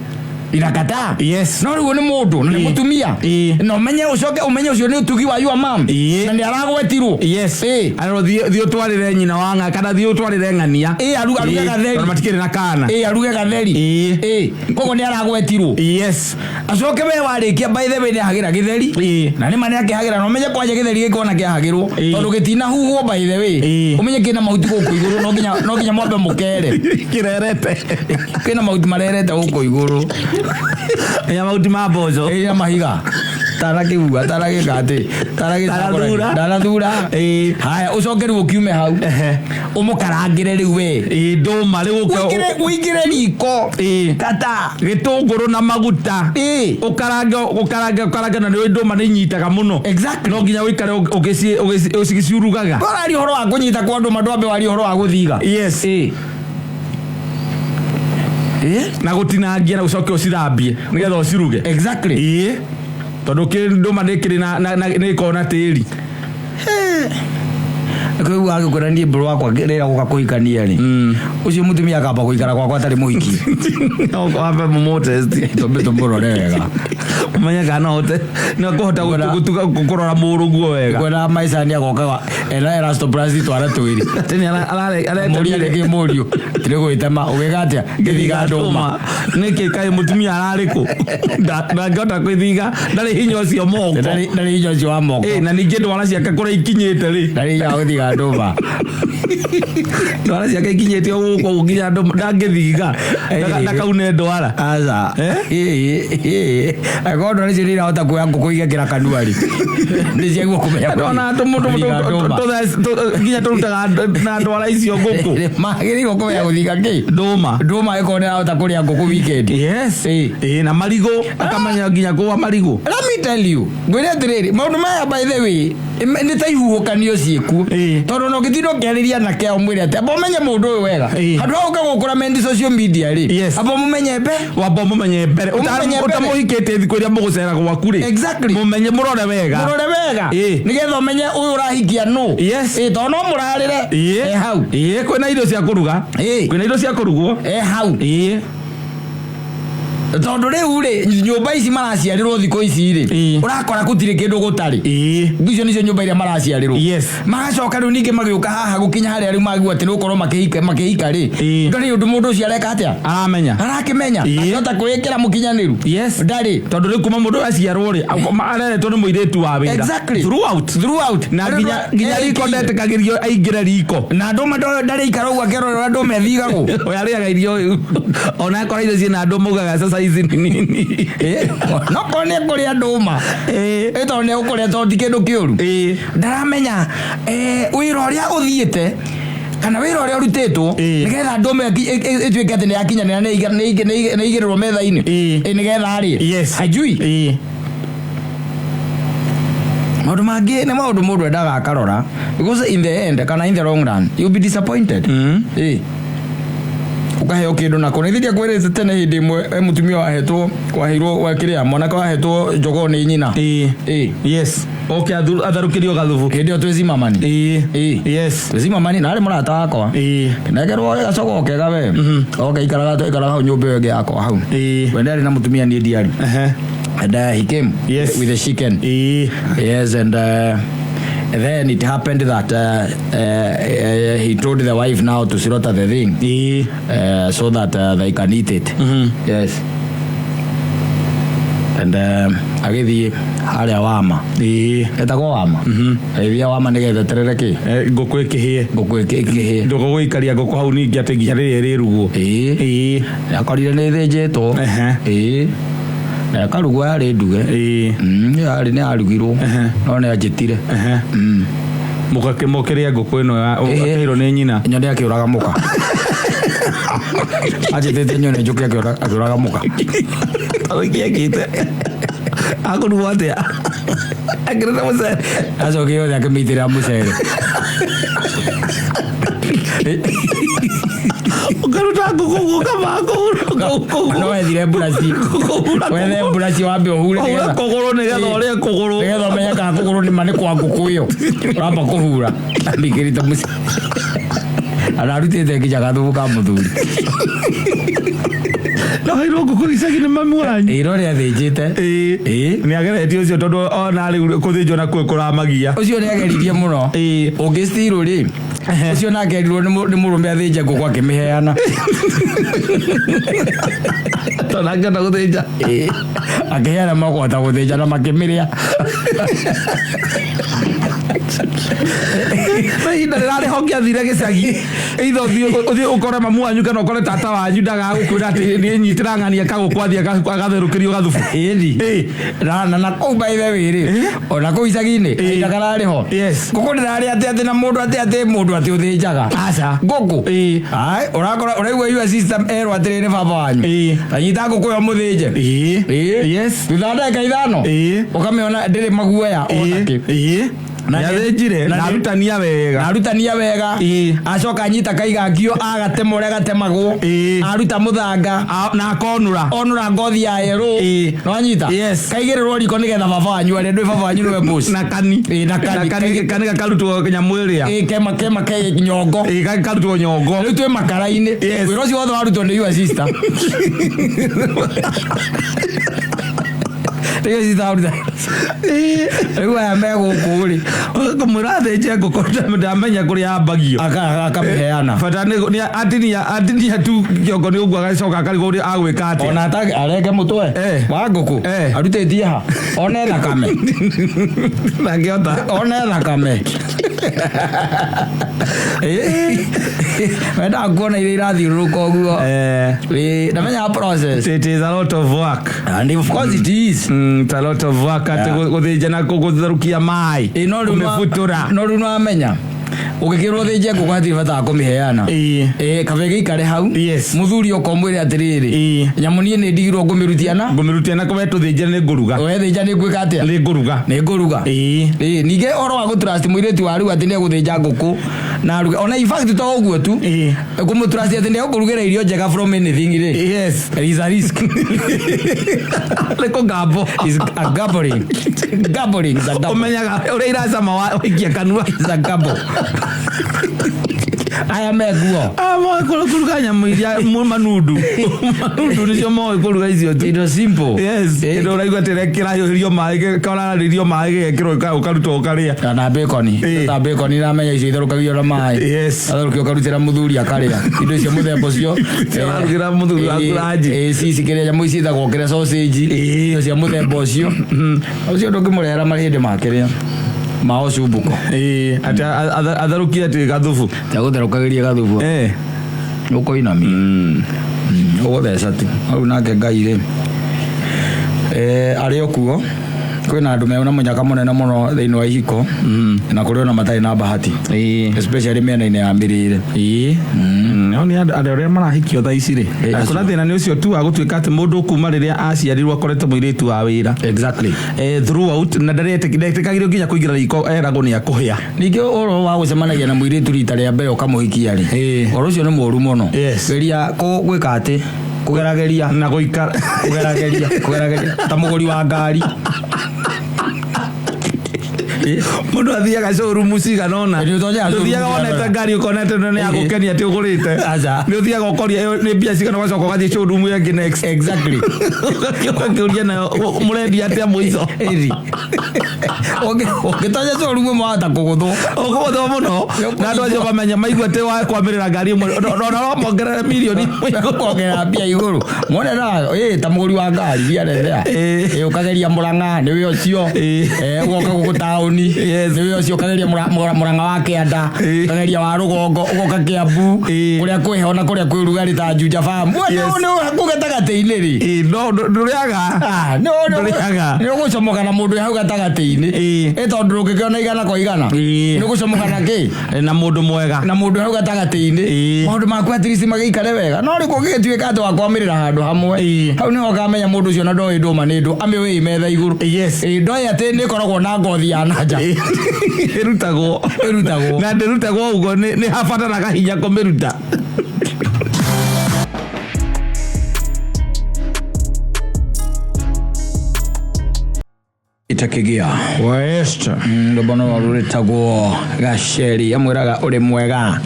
S2: Inakataa.
S1: Yes.
S2: No rĩu nĩ mũndũ na nĩ
S1: Ĩĩ.
S2: mũtumia.
S1: Ĩĩ.
S2: Na ũmenye, ũcoke ũmenye ũcio nĩ ũtugi wa your mom.
S1: Ĩĩ.
S2: Na nĩ aragwetirwo.
S1: Yes.
S2: Ĩĩ.
S1: Arero thiĩ ũtwarĩre nyina wa ng'a kana thiĩ ũtwarĩre ng'ania.
S2: Ĩĩ, aruge
S1: Ĩĩ,
S2: gatheri.
S1: tondũ matikĩrĩ na kana.
S2: Ĩĩ, aruge gatheri.
S1: Ĩĩ.
S2: Ĩĩ, koguo nĩ aragwetirwo.
S1: Yes.
S2: Acoke we warĩkia, by the way, nĩ ahagĩra gĩtheri.
S1: Ĩĩ.
S2: Na nĩ ma nĩ akĩhagĩra, na ũmenye kwanja gĩtheri gĩkorwo na kĩahagĩrwo,
S1: Ĩĩ.
S2: tondũ gĩtinahuhwo, by the way.
S1: Ĩĩ.
S2: Ũmenye kĩna mahuti gũkũ igũrũ, no nginya mwambe mũkere.
S1: Kĩrerete.
S2: Kĩna mahuti marerete gũkũ igũrũ.
S1: Ya mahuti ma mboco.
S2: Ĩĩ, na mahiga tanakĩgua tanagĩka atĩ.
S1: Tanathura.
S2: Ndanathura.
S1: Ĩĩ.
S2: Haya, ũcoke rĩu ũkiume hau,
S1: Ehe.
S2: ũmũkarangĩre rĩu we.
S1: Ĩĩ, ndũma rĩu
S2: Ũingĩre riko.
S1: Ĩĩ.
S2: Kata.
S1: Gĩtũngũrũ na maguta.
S2: Ĩĩ.
S1: Ũkarange, ũkarange, ũkarange, na nĩ ndũma nĩ inyitaga mũno.
S2: Exactly.
S1: No nginya ũikare ũgĩciurugaga.
S2: Ũraria ũhoro wa kũnyita kwa ndũma, ndwambe waria ũhoro wa gũthiga.
S1: Yes.
S2: Ĩĩ. Ĩĩ.
S1: Na gũtinangia na ũcoke ũcithambie nĩgetha ũciruge.
S2: Exactly.
S1: Ĩĩ, tondũ ndũma nĩ kĩrĩ na nĩ ĩkoragwo na tĩri.
S2: Kwĩgua agĩkwĩra niĩ mbũrũ wakwa rĩrĩa gũka kũhikania rĩ, ũcio mũtumia akamba gũikara gwakwa atarĩ mũhiki.
S1: Wambe mũmũtesti.
S2: Twambe tũmũrore wega.
S1: Ũmenye kana no ũhote no kũhota gũtuga kũrora mũrũguo wega.
S2: Kwena maica nĩ agoka ena elastoplast twara twĩrĩ.
S1: Atĩ nĩ
S2: Mũria rĩngĩ, mũriũ tirĩ gwĩtema ũgĩka atĩa ngĩthiga ndũma.
S1: Nĩkĩ kaĩ mũtumia ararĩ kũ? Ndangĩhota kwĩthiga, ndarĩ hinya ũcio moko.
S2: Ndarĩ hinya ũcio wa moko.
S1: Ĩ, na ningĩ ndwara ciake kũrĩa ikinyĩte rĩ,
S2: Ndarĩ hinya wa gũthiga ndũma.
S1: Ndwara ciake ikinyĩte o gũkũ nginya ndangĩthiga. Ndakaune ndwara.
S2: Aca.
S1: Eh?
S2: Angĩkorwo ndwara icio nĩ irahota kuoya ngũkũ igekĩra kanua rĩ, nĩ ciagwo kũmenya
S1: Ndona
S2: gũthiga ndũma.
S1: nginya tũrutaga na ndwara icio ngũkũ.
S2: Magĩrĩirwo kũmenya gũthiga kĩ?
S1: Ndũma.
S2: Ndũma ĩkorwo nĩ ĩrahota kũrĩa ngũkũ weekend.
S1: Yes.
S2: Ĩ.
S1: Ĩ, na marigũ, akamenya nginya kũwa marigũ.
S2: Let me tell you, ngwĩre atĩrĩrĩ, maũndũ maya, by the way, nĩ ta ihuhũkanio ciĩkuo.
S1: Ĩ.
S2: Tondũ ona ũngĩtinda ũkĩarĩria anake ao mwĩre atĩ amba ũmenye mũndũ ũyũ wega,
S1: Ĩ.
S2: handũ ha ũka gũkũra mendi social media rĩ,
S1: Yes.
S2: amba ũmũmenye mbe
S1: Wamba ũmũmenye mbere.
S2: Ũmũmenye mbere.
S1: Ũtamũhikĩtie thikũ iria mũgũcera gwaku rĩ,
S2: Exactly.
S1: mũmenye, mũrore wega.
S2: Mũrore wega,
S1: Ĩ.
S2: nĩgetha ũmenye ũyũ ũrahikia nũ.
S1: Yes.
S2: Ĩ, tondũ no mũrarĩre.
S1: Ĩ.
S2: E hau.
S1: Ĩ, kwĩna irio cia kũruga.
S2: Ĩ.
S1: Kwĩna irio cia kũrugwo.
S2: E hau.
S1: Ĩ.
S2: Tondũ rĩu rĩ, nyũmba ici maraciarĩrwo thikũ ici rĩ,
S1: Ĩĩ.
S2: ũrakora gũtirĩ kĩndũ gũtarĩ. Icio nĩcio nyũmba iria maraciarĩrwo.
S1: Yes.
S2: Magacoka rĩu ningĩ magĩũka haha gũkinya harĩa rĩu magua atĩ nĩ gũkorwo makĩhika rĩ,
S1: Ĩĩ.
S2: ndarĩ ũndũ mũndũ ũcio areka atĩa,
S1: Aramenya.
S2: arakĩmenya.
S1: Ĩĩ.
S2: Akĩhota kwĩĩkĩra mũkinyanĩru.
S1: Yes.
S2: Ndarĩ.
S1: Tondũ rĩu kuma mũndũ aciarwo rĩ, areretwo nĩ mũirĩtu wa wĩra.
S2: Exactly.
S1: Throughout.
S2: Throughout.
S1: Na nginya riko ndetĩkagĩrio aingĩre riko.
S2: Na ndũma ndarĩ ikara ũguo akĩrorera ndũma ĩthigagwo.
S1: We arĩaga irio ona akora irio ciĩna andũ maugaga sasa hizi ni nini.
S2: No korwo nĩ ekũrĩa ndũma,
S1: Ĩĩ.
S2: ĩ tondũ nĩ egũkũrĩa, tondũ ti kĩndũ kĩũru.
S1: Ĩĩ.
S2: Ndaramenya wĩra ũrĩa ũthiĩte kana wĩra ũrĩa ũrutĩtwo
S1: Ĩĩ.
S2: nĩgetha ndũma ĩtuĩke atĩ nĩ yakinyanĩra, nĩ ĩigĩrĩrwo metha-inĩ.
S1: Ĩĩ.
S2: Ĩ, nĩgetha arĩe.
S1: Yes.
S2: Hajui.
S1: Ĩĩ.
S2: Maũndũ mangĩ nĩ maũndũ mũndũ endaga akarora, because in the end kana in the long run you'll be disappointed. Ĩĩ, ũkaheo kĩndũ nako nĩ thiria kwĩrĩte tene hĩndĩ ĩmwe, mũtumia wahetwo, waheirwo wakĩrĩa mwanake wahetwo njogoo nĩ nyina.
S1: Ĩĩ.
S2: Ĩĩ.
S1: Yes. Oke atharũkĩrio gathubu.
S2: Hĩndĩ ĩyo twĩ Zimmerman.
S1: Ĩĩ.
S2: Ĩĩ.
S1: Yes.
S2: Twĩ Zimmerman na arĩ mũrata wakwa.
S1: Ĩĩ.
S2: Kĩnengerwo gacogoo kega we. Oke ikaraga hau nyũmba ĩyo ĩngĩ yakwa hau.
S1: Ĩĩ.
S2: We ndarĩ na mũtumia, niĩ ndiarĩ. And he came
S1: Yes.
S2: with a chicken.
S1: Ĩĩ.
S2: Yes, and then it happened that he told the wife now to slaughter the thing
S1: Ĩĩ.
S2: So that they can eat it. Yes. And agĩthiĩ harĩa Wama.
S1: Ĩĩ.
S2: Etagwo Wama. Agĩthiĩ Wama nĩgetha eterere kĩ?
S1: Ngũkũ ĩkĩhĩe.
S2: Ngũkũ ĩkĩhĩe.
S1: Ndũgũ gũikaria ngũkũ hau ningĩ atĩ nginya rĩrĩa ĩrĩrugwo.
S2: Ĩĩ.
S1: Ĩĩ.
S2: Akorire nĩ ĩthĩnjĩtwo. Ĩĩ. Na ĩkarugwo yarĩ nduge.
S1: Ĩĩ.
S2: Yarĩ nĩ yarugirwo. No nĩ anjĩtire.
S1: Mũkakĩmũkĩrĩa ngũkũ ĩno
S2: Ĩĩ.
S1: akĩheirwo nĩ nyina.
S2: Nyone akĩũraga mũka. Anjĩtĩte nyone njũke, akĩũraga mũka.
S1: Akĩekĩte akũrugwo atĩa akĩrĩte mũcere?
S2: Acoke yothe akĩmĩitĩrĩra mũcere.
S1: Ũkaruta ngũkũ ũguo kama
S2: No wethire mburaci. Wethe mburaci wambe ũhure
S1: kũhura
S2: nĩgetha
S1: kũgũrũ nĩgetha ũrĩe kũgũrũ.
S2: Nĩgetha ũmenye kana kũgũrũ nĩma nĩ kwa ngũkũ ĩyo. Ũramba kũhura. Amĩkĩrĩte mũcere. Ararutĩte nginya gathubu ka mũthuri.
S1: No heirwo ngũkũ gĩcagi nĩ mami wanyu?
S2: Ĩro rĩathĩnjĩte.
S1: Ĩĩ.
S2: Ĩĩ.
S1: Nĩ ageretie ũcio, tondũ ona rĩu kũthĩnjwo nakuo kũramagia.
S2: Ũcio nĩ ageririe mũno.
S1: Ĩĩ.
S2: Ũngĩ rĩ, ũcio nake erirwo nĩ mũrũme athĩnje ngũkũ akĩmĩheana.
S1: Tondũ angĩhota gũthĩnja.
S2: Ĩĩ. Akĩheana makũhota gũthĩnja na makĩmĩrĩa.
S1: Na ihinda rĩrarĩ ho ngĩathire gĩcagi, either ũthiĩ ũkore mamu wanyu kana ũkore tata wanyu, ndagagũkwĩra atĩ nĩ nyitĩra ng'ania kagũkũ athiĩ agatherũkĩrio gathubu.
S2: Ĩni.
S1: Ĩĩ.
S2: Na kũu by the way rĩ, ona kũu icagi-inĩ kahinda kararĩ ho,
S1: Yes.
S2: ngũkũ ndĩrarĩ atĩ na mũndũ atĩ mũndũ atĩ ũthĩnjaga
S1: Aca.
S2: ngũkũ.
S1: Ĩĩ.
S2: Ai, ũrakora ũraigua your sister erwo atĩrĩ nĩ baba wanyu,
S1: Ĩĩ.
S2: anyita ngũkũ ĩyo mũthĩnje.
S1: Ĩĩ.
S2: Ĩĩ.
S1: Yes.
S2: Thutha wa ndagĩka 5
S1: Ĩĩ.
S2: ũkamĩona ndĩrĩ maguoya ona kĩ.
S1: Ĩĩ.
S2: Na
S1: Nĩathĩnjire
S2: na
S1: na arutania wega.
S2: Na arutania wega.
S1: Ĩĩ.
S2: Acoka anyita kaigangio agatema ũrĩa gatemagwo.
S1: Ĩĩ.
S2: Aruta mũthanga.
S1: Na akonũra.
S2: Onũra ngothi ya yerũ.
S1: Ĩĩ.
S2: Nĩwanyita?
S1: Yes.
S2: Kaigĩrĩrwo riko nĩgetha baba wanyu arĩa ndwĩ baba wanyu nĩwe boss.
S1: Na kani.
S2: Ĩĩ, na kani.
S1: Na kani gakarutwo nyamũ ĩrĩa.
S2: Ĩĩ, kema ke nyongo.
S1: Ĩĩ, gakarutwo nyongo.
S2: Rĩu twĩ makara-inĩ.
S1: Yes.
S2: Wĩra ũcio wothe warutwo nĩ your sister. Nĩ your sister waruta. Rĩu aya me gũkũ rĩ,
S1: Kũmwĩra athĩnje ngũkũ ndamenya kũrĩa ambagio.
S2: Akamĩheana.
S1: Bata nĩ atinia tu kĩongo nĩ ũguo, agacoka akarigwo ũrĩa agwĩka atĩa.
S2: Ona arenge mũtwe
S1: Eh.
S2: wa ngũkũ
S1: Eh.
S2: arutĩtie ha one thakame.
S1: Ndangĩhota.
S2: One thakame. Wendaga kuona iria irathiũrũrũka ũguo.
S1: Eh,
S2: Ĩĩ, ndamenyaga process.
S1: It is a lot of work.
S2: And of course it is.
S1: It's a lot of work atĩ gũthĩnja na gũtherũkia maĩ.
S2: Ĩĩ, no rĩu
S1: Kũmĩbutura.
S2: no rĩu nĩwamenya ũgĩkĩrwo thĩnje ngũkũ hatirĩ bata wa kũmĩheana.
S1: Ĩĩ.
S2: Ĩĩ, kaba ĩgĩikare hau.
S1: Yes.
S2: Mũthuri oka ũmwĩre atĩrĩrĩ,
S1: Ĩĩ.
S2: nyamũ niĩ nĩ ndigirwo ngũmĩrutia na
S1: Ngũmĩrutia na kũwe tũthĩnje nĩ ngũruga.
S2: Wethĩnja nĩ ngwĩka atĩa?
S1: Nĩ ngũruga.
S2: Nĩ ngũruga.
S1: Ĩĩ.
S2: Ĩĩ, ningĩ ũhoro wa gũtrust mũirĩtu wa rĩu atĩ nĩ egũthĩnja ngũkũ na aruge, ona in fact to ũguo tu,
S1: Ĩĩ.
S2: kũmũtrust atĩ nĩ egũkũrugĩra irio njega from anything rĩ,
S1: Yes.
S2: there is a risk.
S1: Nĩ kũgambo.
S2: Is a gambling. Gambling is a gamble.
S1: Ũmenyaga ũrĩa iracama waikia kanua.
S2: Is a gamble. Aya mekuo.
S1: Ah, moĩ kũruga nyamũ iria manundu manundu nĩcio moĩ kũruga icio tu.
S2: Indo simple.
S1: Yes,
S2: Eh.
S1: kĩndũ ũraigua atĩ kĩrahiũhĩrio maĩ kararĩrio maĩ gĩgekĩrwo ũkaruta ũkarĩa.
S2: Kana bacon.
S1: Eh.
S2: Ta bacon iramenya icio itherũkagio na maĩ.
S1: Yes.
S2: Atherũkio ũkarutĩra mũthuri akarĩa. Indo icio mũthemba ũcio.
S1: Ũrarugĩra mũthuri waku ranji.
S2: Eh, cici kĩrĩa nyamũ ici ciĩtagwo kĩrĩa sausage.
S1: Eh.
S2: Indo cia mũthemba ũcio. Ũcio ndũngĩmũrehera mahĩndĩ makĩrĩa. Ma ũcumbuko.
S1: Ĩĩ, atĩ atherũkie atĩ gathubu.
S2: Tegũtherũkagĩria gathubu.
S1: Eh.
S2: Ũkũinamia. Ũgũtheca tu. Hau nake Ngai rĩ. Eh, arĩ o kuo kwĩna andũ mena mũnyaka mũnene mũno thĩinĩ wa ihiko na kũrĩ ona matarĩ na bahati.
S1: Ĩĩ.
S2: Especially mĩena-inĩ ya mĩrĩre.
S1: Ĩĩ. No nĩ andũ arĩa marahikio thaa ici rĩ.
S2: Ĩĩ, acio.
S1: Kuna thĩna nĩ ũcio tu wa gũtuĩka atĩ mũndũ kuma rĩrĩa aciarirwo akorete mũirĩtu wa wĩra.
S2: Exactly.
S1: Eh, throughout na ndetĩkagĩrio nginya kũingĩra riko eragwo nĩ akũhĩa.
S2: Ningĩ ũhoro wa gũcemanagia na mũirĩtu rita rĩa mbere ũkamũhikia rĩ.
S1: Ĩĩ.
S2: Ũhoro ũcio nĩ mũũru mũno.
S1: Yes.
S2: Geria gwĩka atĩ kũgerageria
S1: Na gũikara.
S2: kũgerageria kũgerageria ta mũgũri wa ngari.
S1: Mũndũ athiaga showroom cigana ũna.
S2: Nĩ ũtonyaga showroom
S1: Ndũthiaga
S2: cigana
S1: wonete
S2: ũna.
S1: ngari ũkonete nĩ yagũkenia atĩ ũgũrĩte.
S2: Aca.
S1: Nĩ ũthiaga ũkoria ĩyo nĩ mbia cigana ũgacoka ũgathiĩ showroom ĩyo ĩngĩ next.
S2: Exactly.
S1: Ũgakĩũria nayo mũrendia atĩa mũico.
S2: Ĩri. Ũngĩtonya showroom ĩmwe wahota kũgũthwo.
S1: Ũkũgũthwo mũno na andũ acio mamenya maigua atĩ wakwamĩrĩra ngari ĩmwe no no mongerere mirioni ĩmwe igũrũ.
S2: Kuongerera mbia igũrũ. Mwone na ĩ ta mũgũri wa ngari mbia rethea.
S1: Ĩĩ.
S2: Ĩ ũkageria Mũrang'a nĩwe ũcio.
S1: Ĩĩ.
S2: Eh, ũgoka gũkũ taũni
S1: Yes.
S2: nĩwe ũcio ũkageria Mũrang'a wa kĩanda.
S1: Ĩĩ.
S2: Ũkageria wa rũgongo ũgoka Kĩambu.
S1: Ĩĩ.
S2: Kũrĩa kwĩ heho na kũrĩa kwĩ ũrugarĩ ta Juja Farm. We
S1: Yes.
S2: nĩ kũu gatagatĩ-inĩ rĩ.
S1: Ĩĩ, no ndũrĩaga.
S2: Ah,
S1: Ndũrĩaga.
S2: nĩ ũgũcomoka na mũndũ wĩ hau gatagatĩ-inĩ.
S1: Ĩĩ.
S2: Ĩ tondũ ndũngĩkĩona igana kwa igana.
S1: Ĩĩ.
S2: Nĩ ũgũcomoka na kĩ?
S1: Na mũndũ mwega.
S2: Na mũndũ hau gatagatĩ-inĩ.
S1: Ĩĩ.
S2: Maũndũ maku at least magĩikare wega. No rĩu kũngĩgĩtuĩka atĩ wakwamĩrĩra handũ hamwe.
S1: Ĩĩ.
S2: Hau nĩho ũkamenya mũndũ ũcio na ndoĩ ndũma nĩ ndũ amĩũĩ metha igũrũ.
S1: Yes.
S2: Ĩĩ, ndoĩ atĩ nĩ ĩkoragwo na ngothi ya na nja.
S1: Ĩrutagwo.
S2: Ĩrutagwo.
S1: Na ndĩrutagwo ũguo nĩ habataraga hinya kũmĩruta.
S2: Itakĩgĩa.
S1: West.
S2: Rwĩmbo no rwĩtagwo gaceri amwĩraga ũrĩ mwega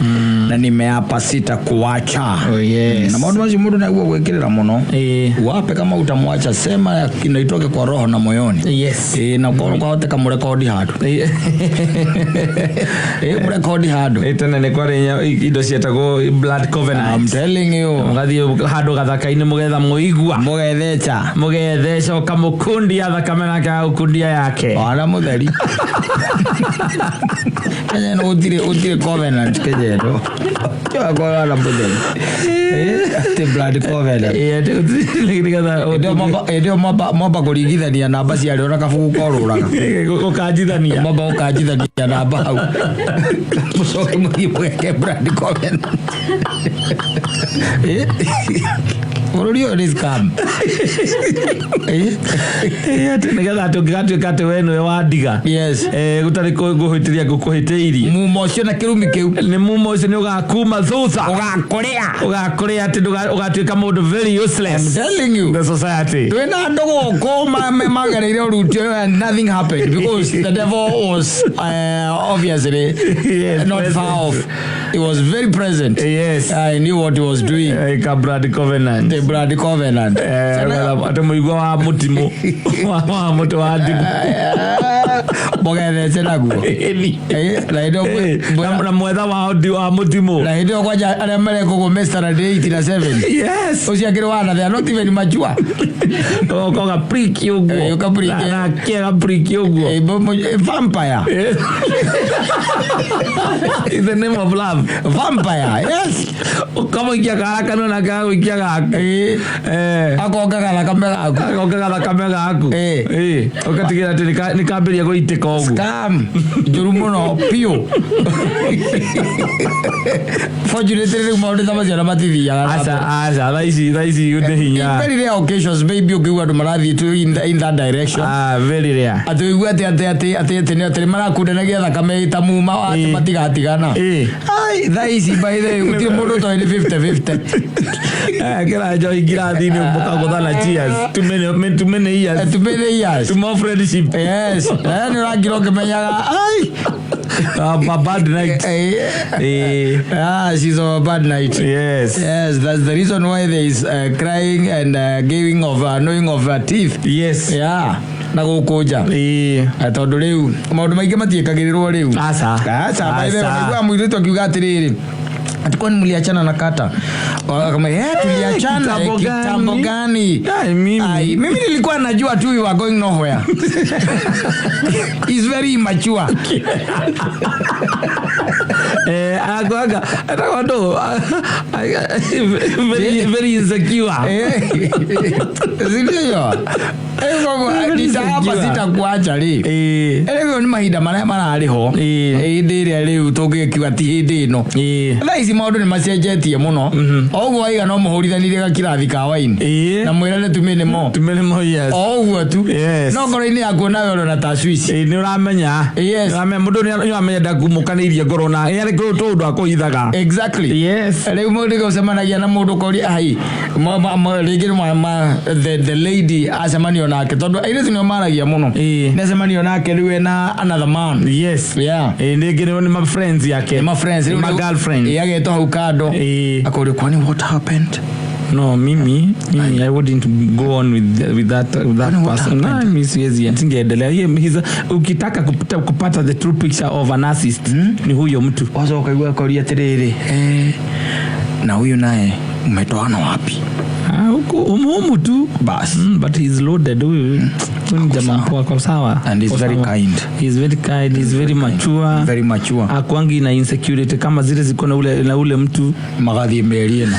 S2: na nimeapa sita kuacha.
S1: Oh, yes.
S2: Na maũndũ macio mũndũ nĩaguo gwĩkĩrĩra mũno.
S1: Ĩĩ.
S2: Wape kama utamwacha sema na itoke kwa roho na moyoni.
S1: Yes.
S2: Ĩĩ, na korwo kwahoteka mũrekondi handũ. Ĩĩ, mũrekondi handũ.
S1: Ĩĩ, tene nĩ kwarĩ indo cietagwo blood
S2: I'm
S1: covenant.
S2: telling you.
S1: Mũgathiĩ handũ gathaka-inĩ mũgetha mũigua.
S2: Mũgetheca.
S1: Mũgetheca ũkamũkundia thakame nake agagũkundia yake.
S2: Wana mũtheri. Kenya ĩno gũtirĩ covenant Kenya ĩno. Tiga wana mũtheri. Ĩĩ, atĩ blood covenant.
S1: Ĩĩ, atĩ nĩgetha
S2: Hĩndĩ ĩyo hĩndĩ ĩyo mwamba kũringithania namba ciarĩ ona kabuku korũraga.
S1: Ũkanjithania.
S2: Mwamba gũkanjithania namba hau. Mũcoke mũthiĩ mũgeke blood covenant. Ĩĩ. Bũrũri ũyũ nĩ scam. Ĩĩ.
S1: Ĩĩ, atĩ nĩgetha atĩ ũngĩgatuĩka atĩ we nĩwe wandiga.
S2: Yes.
S1: Eh, gũtarĩ ngũhĩtĩria ngũkũhĩtĩirie.
S2: Mumo ũcio na kĩrumi kĩu.
S1: Nĩ mumo ũcio nĩ ũgakuma thutha.
S2: Ũgakũrĩa.
S1: Ũgakũrĩa atĩ ũgatuĩka mũndũ very
S2: I'm
S1: useless
S2: telling you.
S1: in the society.
S2: Twĩna andũ gũkũ magereire ũruti ũyũ and nothing happened because the devil was obviously
S1: Yes,
S2: not
S1: present.
S2: far off. He was very present.
S1: Yes.
S2: I knew what he was doing.
S1: Eh, ka blood covenant.
S2: The blood covenant.
S1: Eh, atĩ mũigua wa mũtimũ wa mũtĩ wa ndimũ.
S2: Mũgethece naguo.
S1: Ĩni.
S2: Eh, na hĩndĩ ĩyo
S1: Eh, na mwetha wa wa mũtimũ.
S2: na hĩndĩ ĩyo kwanja arĩa mareka ũguo me standard 8 na 7.
S1: Yes.
S2: Ũcio akĩrĩ wana they are not even mature.
S1: Ũkoga prick ũguo.
S2: Eh, ũka prick.
S1: Na kĩega prick ũguo.
S2: Eh, vampire.
S1: Eh. In the name of love.
S2: Vampire. Yes.
S1: Ũkamũikia kara kanua nake agagũikia gaku.
S2: Eh,
S1: Eh.
S2: akongaga thakame gaku.
S1: Agongaga thakame gaku.
S2: Eh.
S1: Eh. Ũgatigĩrĩra atĩ nĩ kambĩrĩria gũitĩka ũguo.
S2: Scam njũru mũno biũ. Fortunately rĩu maũndũ ta macio na matithiaga na
S1: Aca
S2: mbere.
S1: aca thaa ici nĩ
S2: In
S1: hinya.
S2: very rare occasions maybe ũngĩigua andũ marathiĩ tu in that direction.
S1: Ah, very rare.
S2: Atĩ ũigue atĩ atĩ atĩ atĩ atĩ nĩ atĩ marakundanagia thakame ta muma atĩ
S1: Eh.
S2: matigatigana.
S1: Eh.
S2: Ai, thaa ici by the way gũtirĩ mũndũ ũtoĩ nĩ 50-50.
S1: Eh, kĩra njohi ngirathi-inĩ mũkagũthana cheers. Too many, too many years.
S2: Too many years.
S1: Too more friendship.
S2: Yes. Na nĩ ũrangira ũkĩmenyaga ai
S1: A bad night.
S2: Ah, she's on a bad night.
S1: Yes.
S2: Yes, that's the reason why there is crying and giving of knowing of teeth.
S1: Yes.
S2: Yeah, na gũkũ nja. Tondũ rĩu maũndũ maingĩ matiĩkagĩrĩrwo rĩu.
S1: Aca.
S2: Aca, by the way,
S1: Aca.
S2: unaigua mũirĩtu akiuga atĩrĩrĩ, ati kwani mliachana na kata? Akamwambia, eh, tuliachana.
S1: Kitambo
S2: Eh, kitambo
S1: gani?
S2: gani?
S1: Ai, mimi.
S2: Ai, mimi nilikuwa najua tu you are going nowhere. He's very immature.
S1: Akwaga etagwo ndũ very, very insecure.
S2: Sindio? Koguo
S1: Very
S2: nitahapa
S1: insecure.
S2: sitakuacha rĩ. Rĩu nĩ mahinda marĩa mararĩ ho. Hĩndĩ ĩrĩa rĩu tũngĩkiuga ti hĩndĩ ĩno. Thaa ici maũndũ nĩ macenjetie mũno. O ũguo waiga no mũhũrithanĩrie gakirathi ka waini. Na mwĩrane tumĩne mo.
S1: Tumĩne mo, yes.
S2: O ũguo tu.
S1: Yes.
S2: No ngoro-inĩ yaku nawe ũrona ta Swiss.
S1: Nĩ ũramenya.
S2: Yes.
S1: Nĩ ũramenya mũndũ nĩ ũramenya ndakumũkanĩirie ngoro na nĩ arĩ kũrĩ tũũndũ akũhithaga.
S2: Exactly.
S1: Yes.
S2: Rĩu mũndũ gũcemanagia na mũndũ ũkoria ai rĩngĩ the lady acemanio nake tondũ airĩtu nĩo maragia mũno. Nĩ acemanio nake rĩu ena another man.
S1: Yes.
S2: Yeah.
S1: Rĩngĩ nĩ ma friends yake.
S2: Nĩ ma friends.
S1: Nĩ ma girlfriend.
S2: Agetwo hau kando. Akoria kwani what happened?
S1: No, mimi I wouldn't go on with that
S2: Kwani what
S1: person.
S2: happened?
S1: No, mimi siwezi, singeendelea. Ukitaka kupata the true picture of a narcissist, ni huyo mtu.
S2: Wacoka igua akoria atĩrĩrĩ, na huyu naye mmetoana wapi?
S1: Ah, huku humu humu tu.
S2: Bas.
S1: But he's loaded huyu. Huyu ni jamaa poa, kwa sawa.
S2: And he's
S1: Kwa
S2: very
S1: sawa.
S2: kind.
S1: He's very kind, he's very mature.
S2: Very mature.
S1: Akwangi na insecurity kama zile ziko na ule mtu.
S2: Magathiĩ meri ĩno.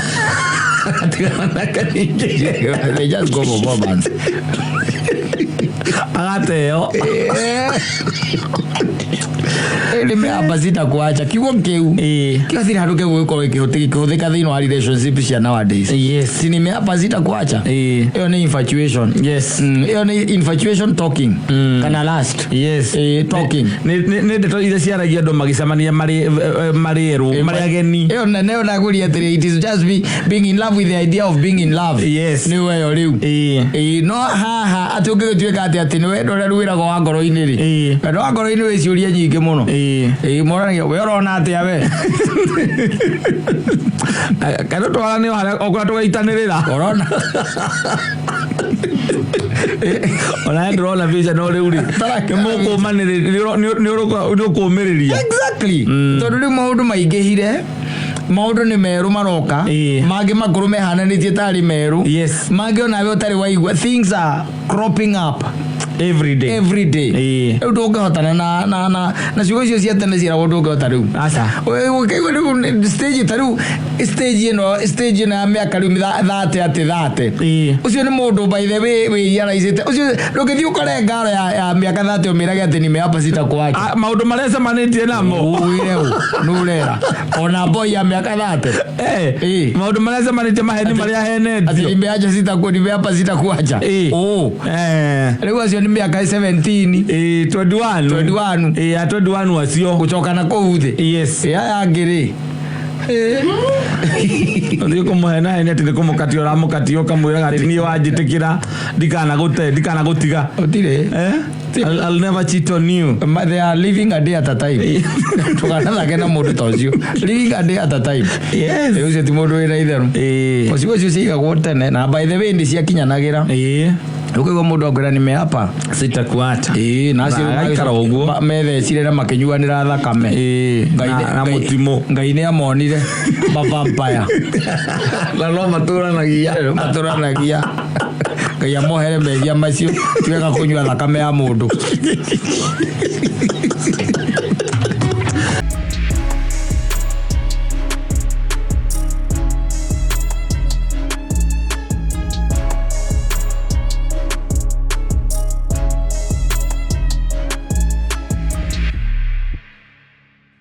S2: They just go for performance.
S1: Agateo.
S2: Nimeapa sitakuacha kiugo kĩu kĩgathira handũ kĩgũgĩkorwo gĩkĩhũthĩka thĩinĩ wa relationship cia nowadays. Si nimeapa sitakuacha. Ĩyo nĩ infatuation. Ĩyo nĩ infatuation talking kana last. Talking.
S1: Nĩ ndeto iria ciaragia andũ magĩcemania marĩ erũ, marĩ ageni.
S2: Ĩyo nayo ndagũria atĩrĩ, it is just being in love with the idea of being in love. Nĩ weyo rĩu. No haha atĩ ũngĩgĩtuĩka atĩ nĩ wendo ũrĩa rwĩragwo wa ngoro-inĩ rĩ, wendo wa ngoro-inĩ wĩ ciũria nyingĩ mũno. Moranagia we ũrona atĩa we.
S1: Kana twarane o harĩa o kũrĩa tũgaitanĩrĩra.
S2: Ũrona.
S1: Ona ndĩrona mbica no rĩu rĩ, nĩ mũkũmanĩrĩria, nĩ ũkũmĩrĩria.
S2: Exactly, tondũ rĩu maũndũ maingĩhire, maũndũ nĩ merũ maroka, mangĩ makũrũ mehananĩtie tarĩ merũ, mangĩ onawe ũtarĩ waigua. Things are cropping up
S1: every day.
S2: Every day. Rĩu ndũngĩhotana na ciugo icio cia tene ciĩragwo, ndũngĩhota rĩu.
S1: Aca.
S2: Ũkaigua rĩu stage ta rĩu stage ĩno ya mĩaka rĩu 30 atĩ 30. Ũcio nĩ mũndũ, by the way, wĩyaraicĩte ũcio. Ndũngĩthiĩ ũkore ngaro ya mĩaka 30 ũmĩrage atĩ nimeapa sitakuacha.
S1: Ah, maũndũ marĩa cemanĩtie namo.
S2: Ũire ũ nũrera ona boy ya mĩaka 30.
S1: Maũndũ marĩa cemanĩtie, maheni marĩa
S2: Atĩ
S1: ahenetio.
S2: nimeacha sitaku nimeapa sitakuacha. Rĩu acio nĩ mĩaka 17.
S1: 21.
S2: 21.
S1: Ya 21 acio.
S2: Gũcoka na kũu thĩ. Aya angĩ rĩ.
S1: Ũthiĩ kũmũhena heni atĩ nĩ kũmũkatia ũramũkatia, ũkamwĩraga atĩ niĩ wanjĩtĩkĩra ndikanagũte, ndikanagũtiga.
S2: Ũtirĩ.
S1: Eh? I'll never cheat on you.
S2: They are living a day at a time. Ndũkanathake na mũndũ ta ũcio. Living a day at a time. Ũcio ti mũndũ wĩna itherũ. Ciugo icio ciigagwo tene na by the way nĩ ciakinyanagĩra. Ũkaigua mũndũ akwĩra nimeapa
S1: Sitakuacha.
S2: Ĩĩ, na acio
S1: Na agaikara ũguo.
S2: Methecire na makĩnyuanĩra thakame. Ngai
S1: Na mũtimũ.
S2: Ngai nĩ amonire mavampire.
S1: Na no matũranagia.
S2: Matũranagia. Ngai amohere mehia macio, tiwega kũnyua thakame ya mũndũ.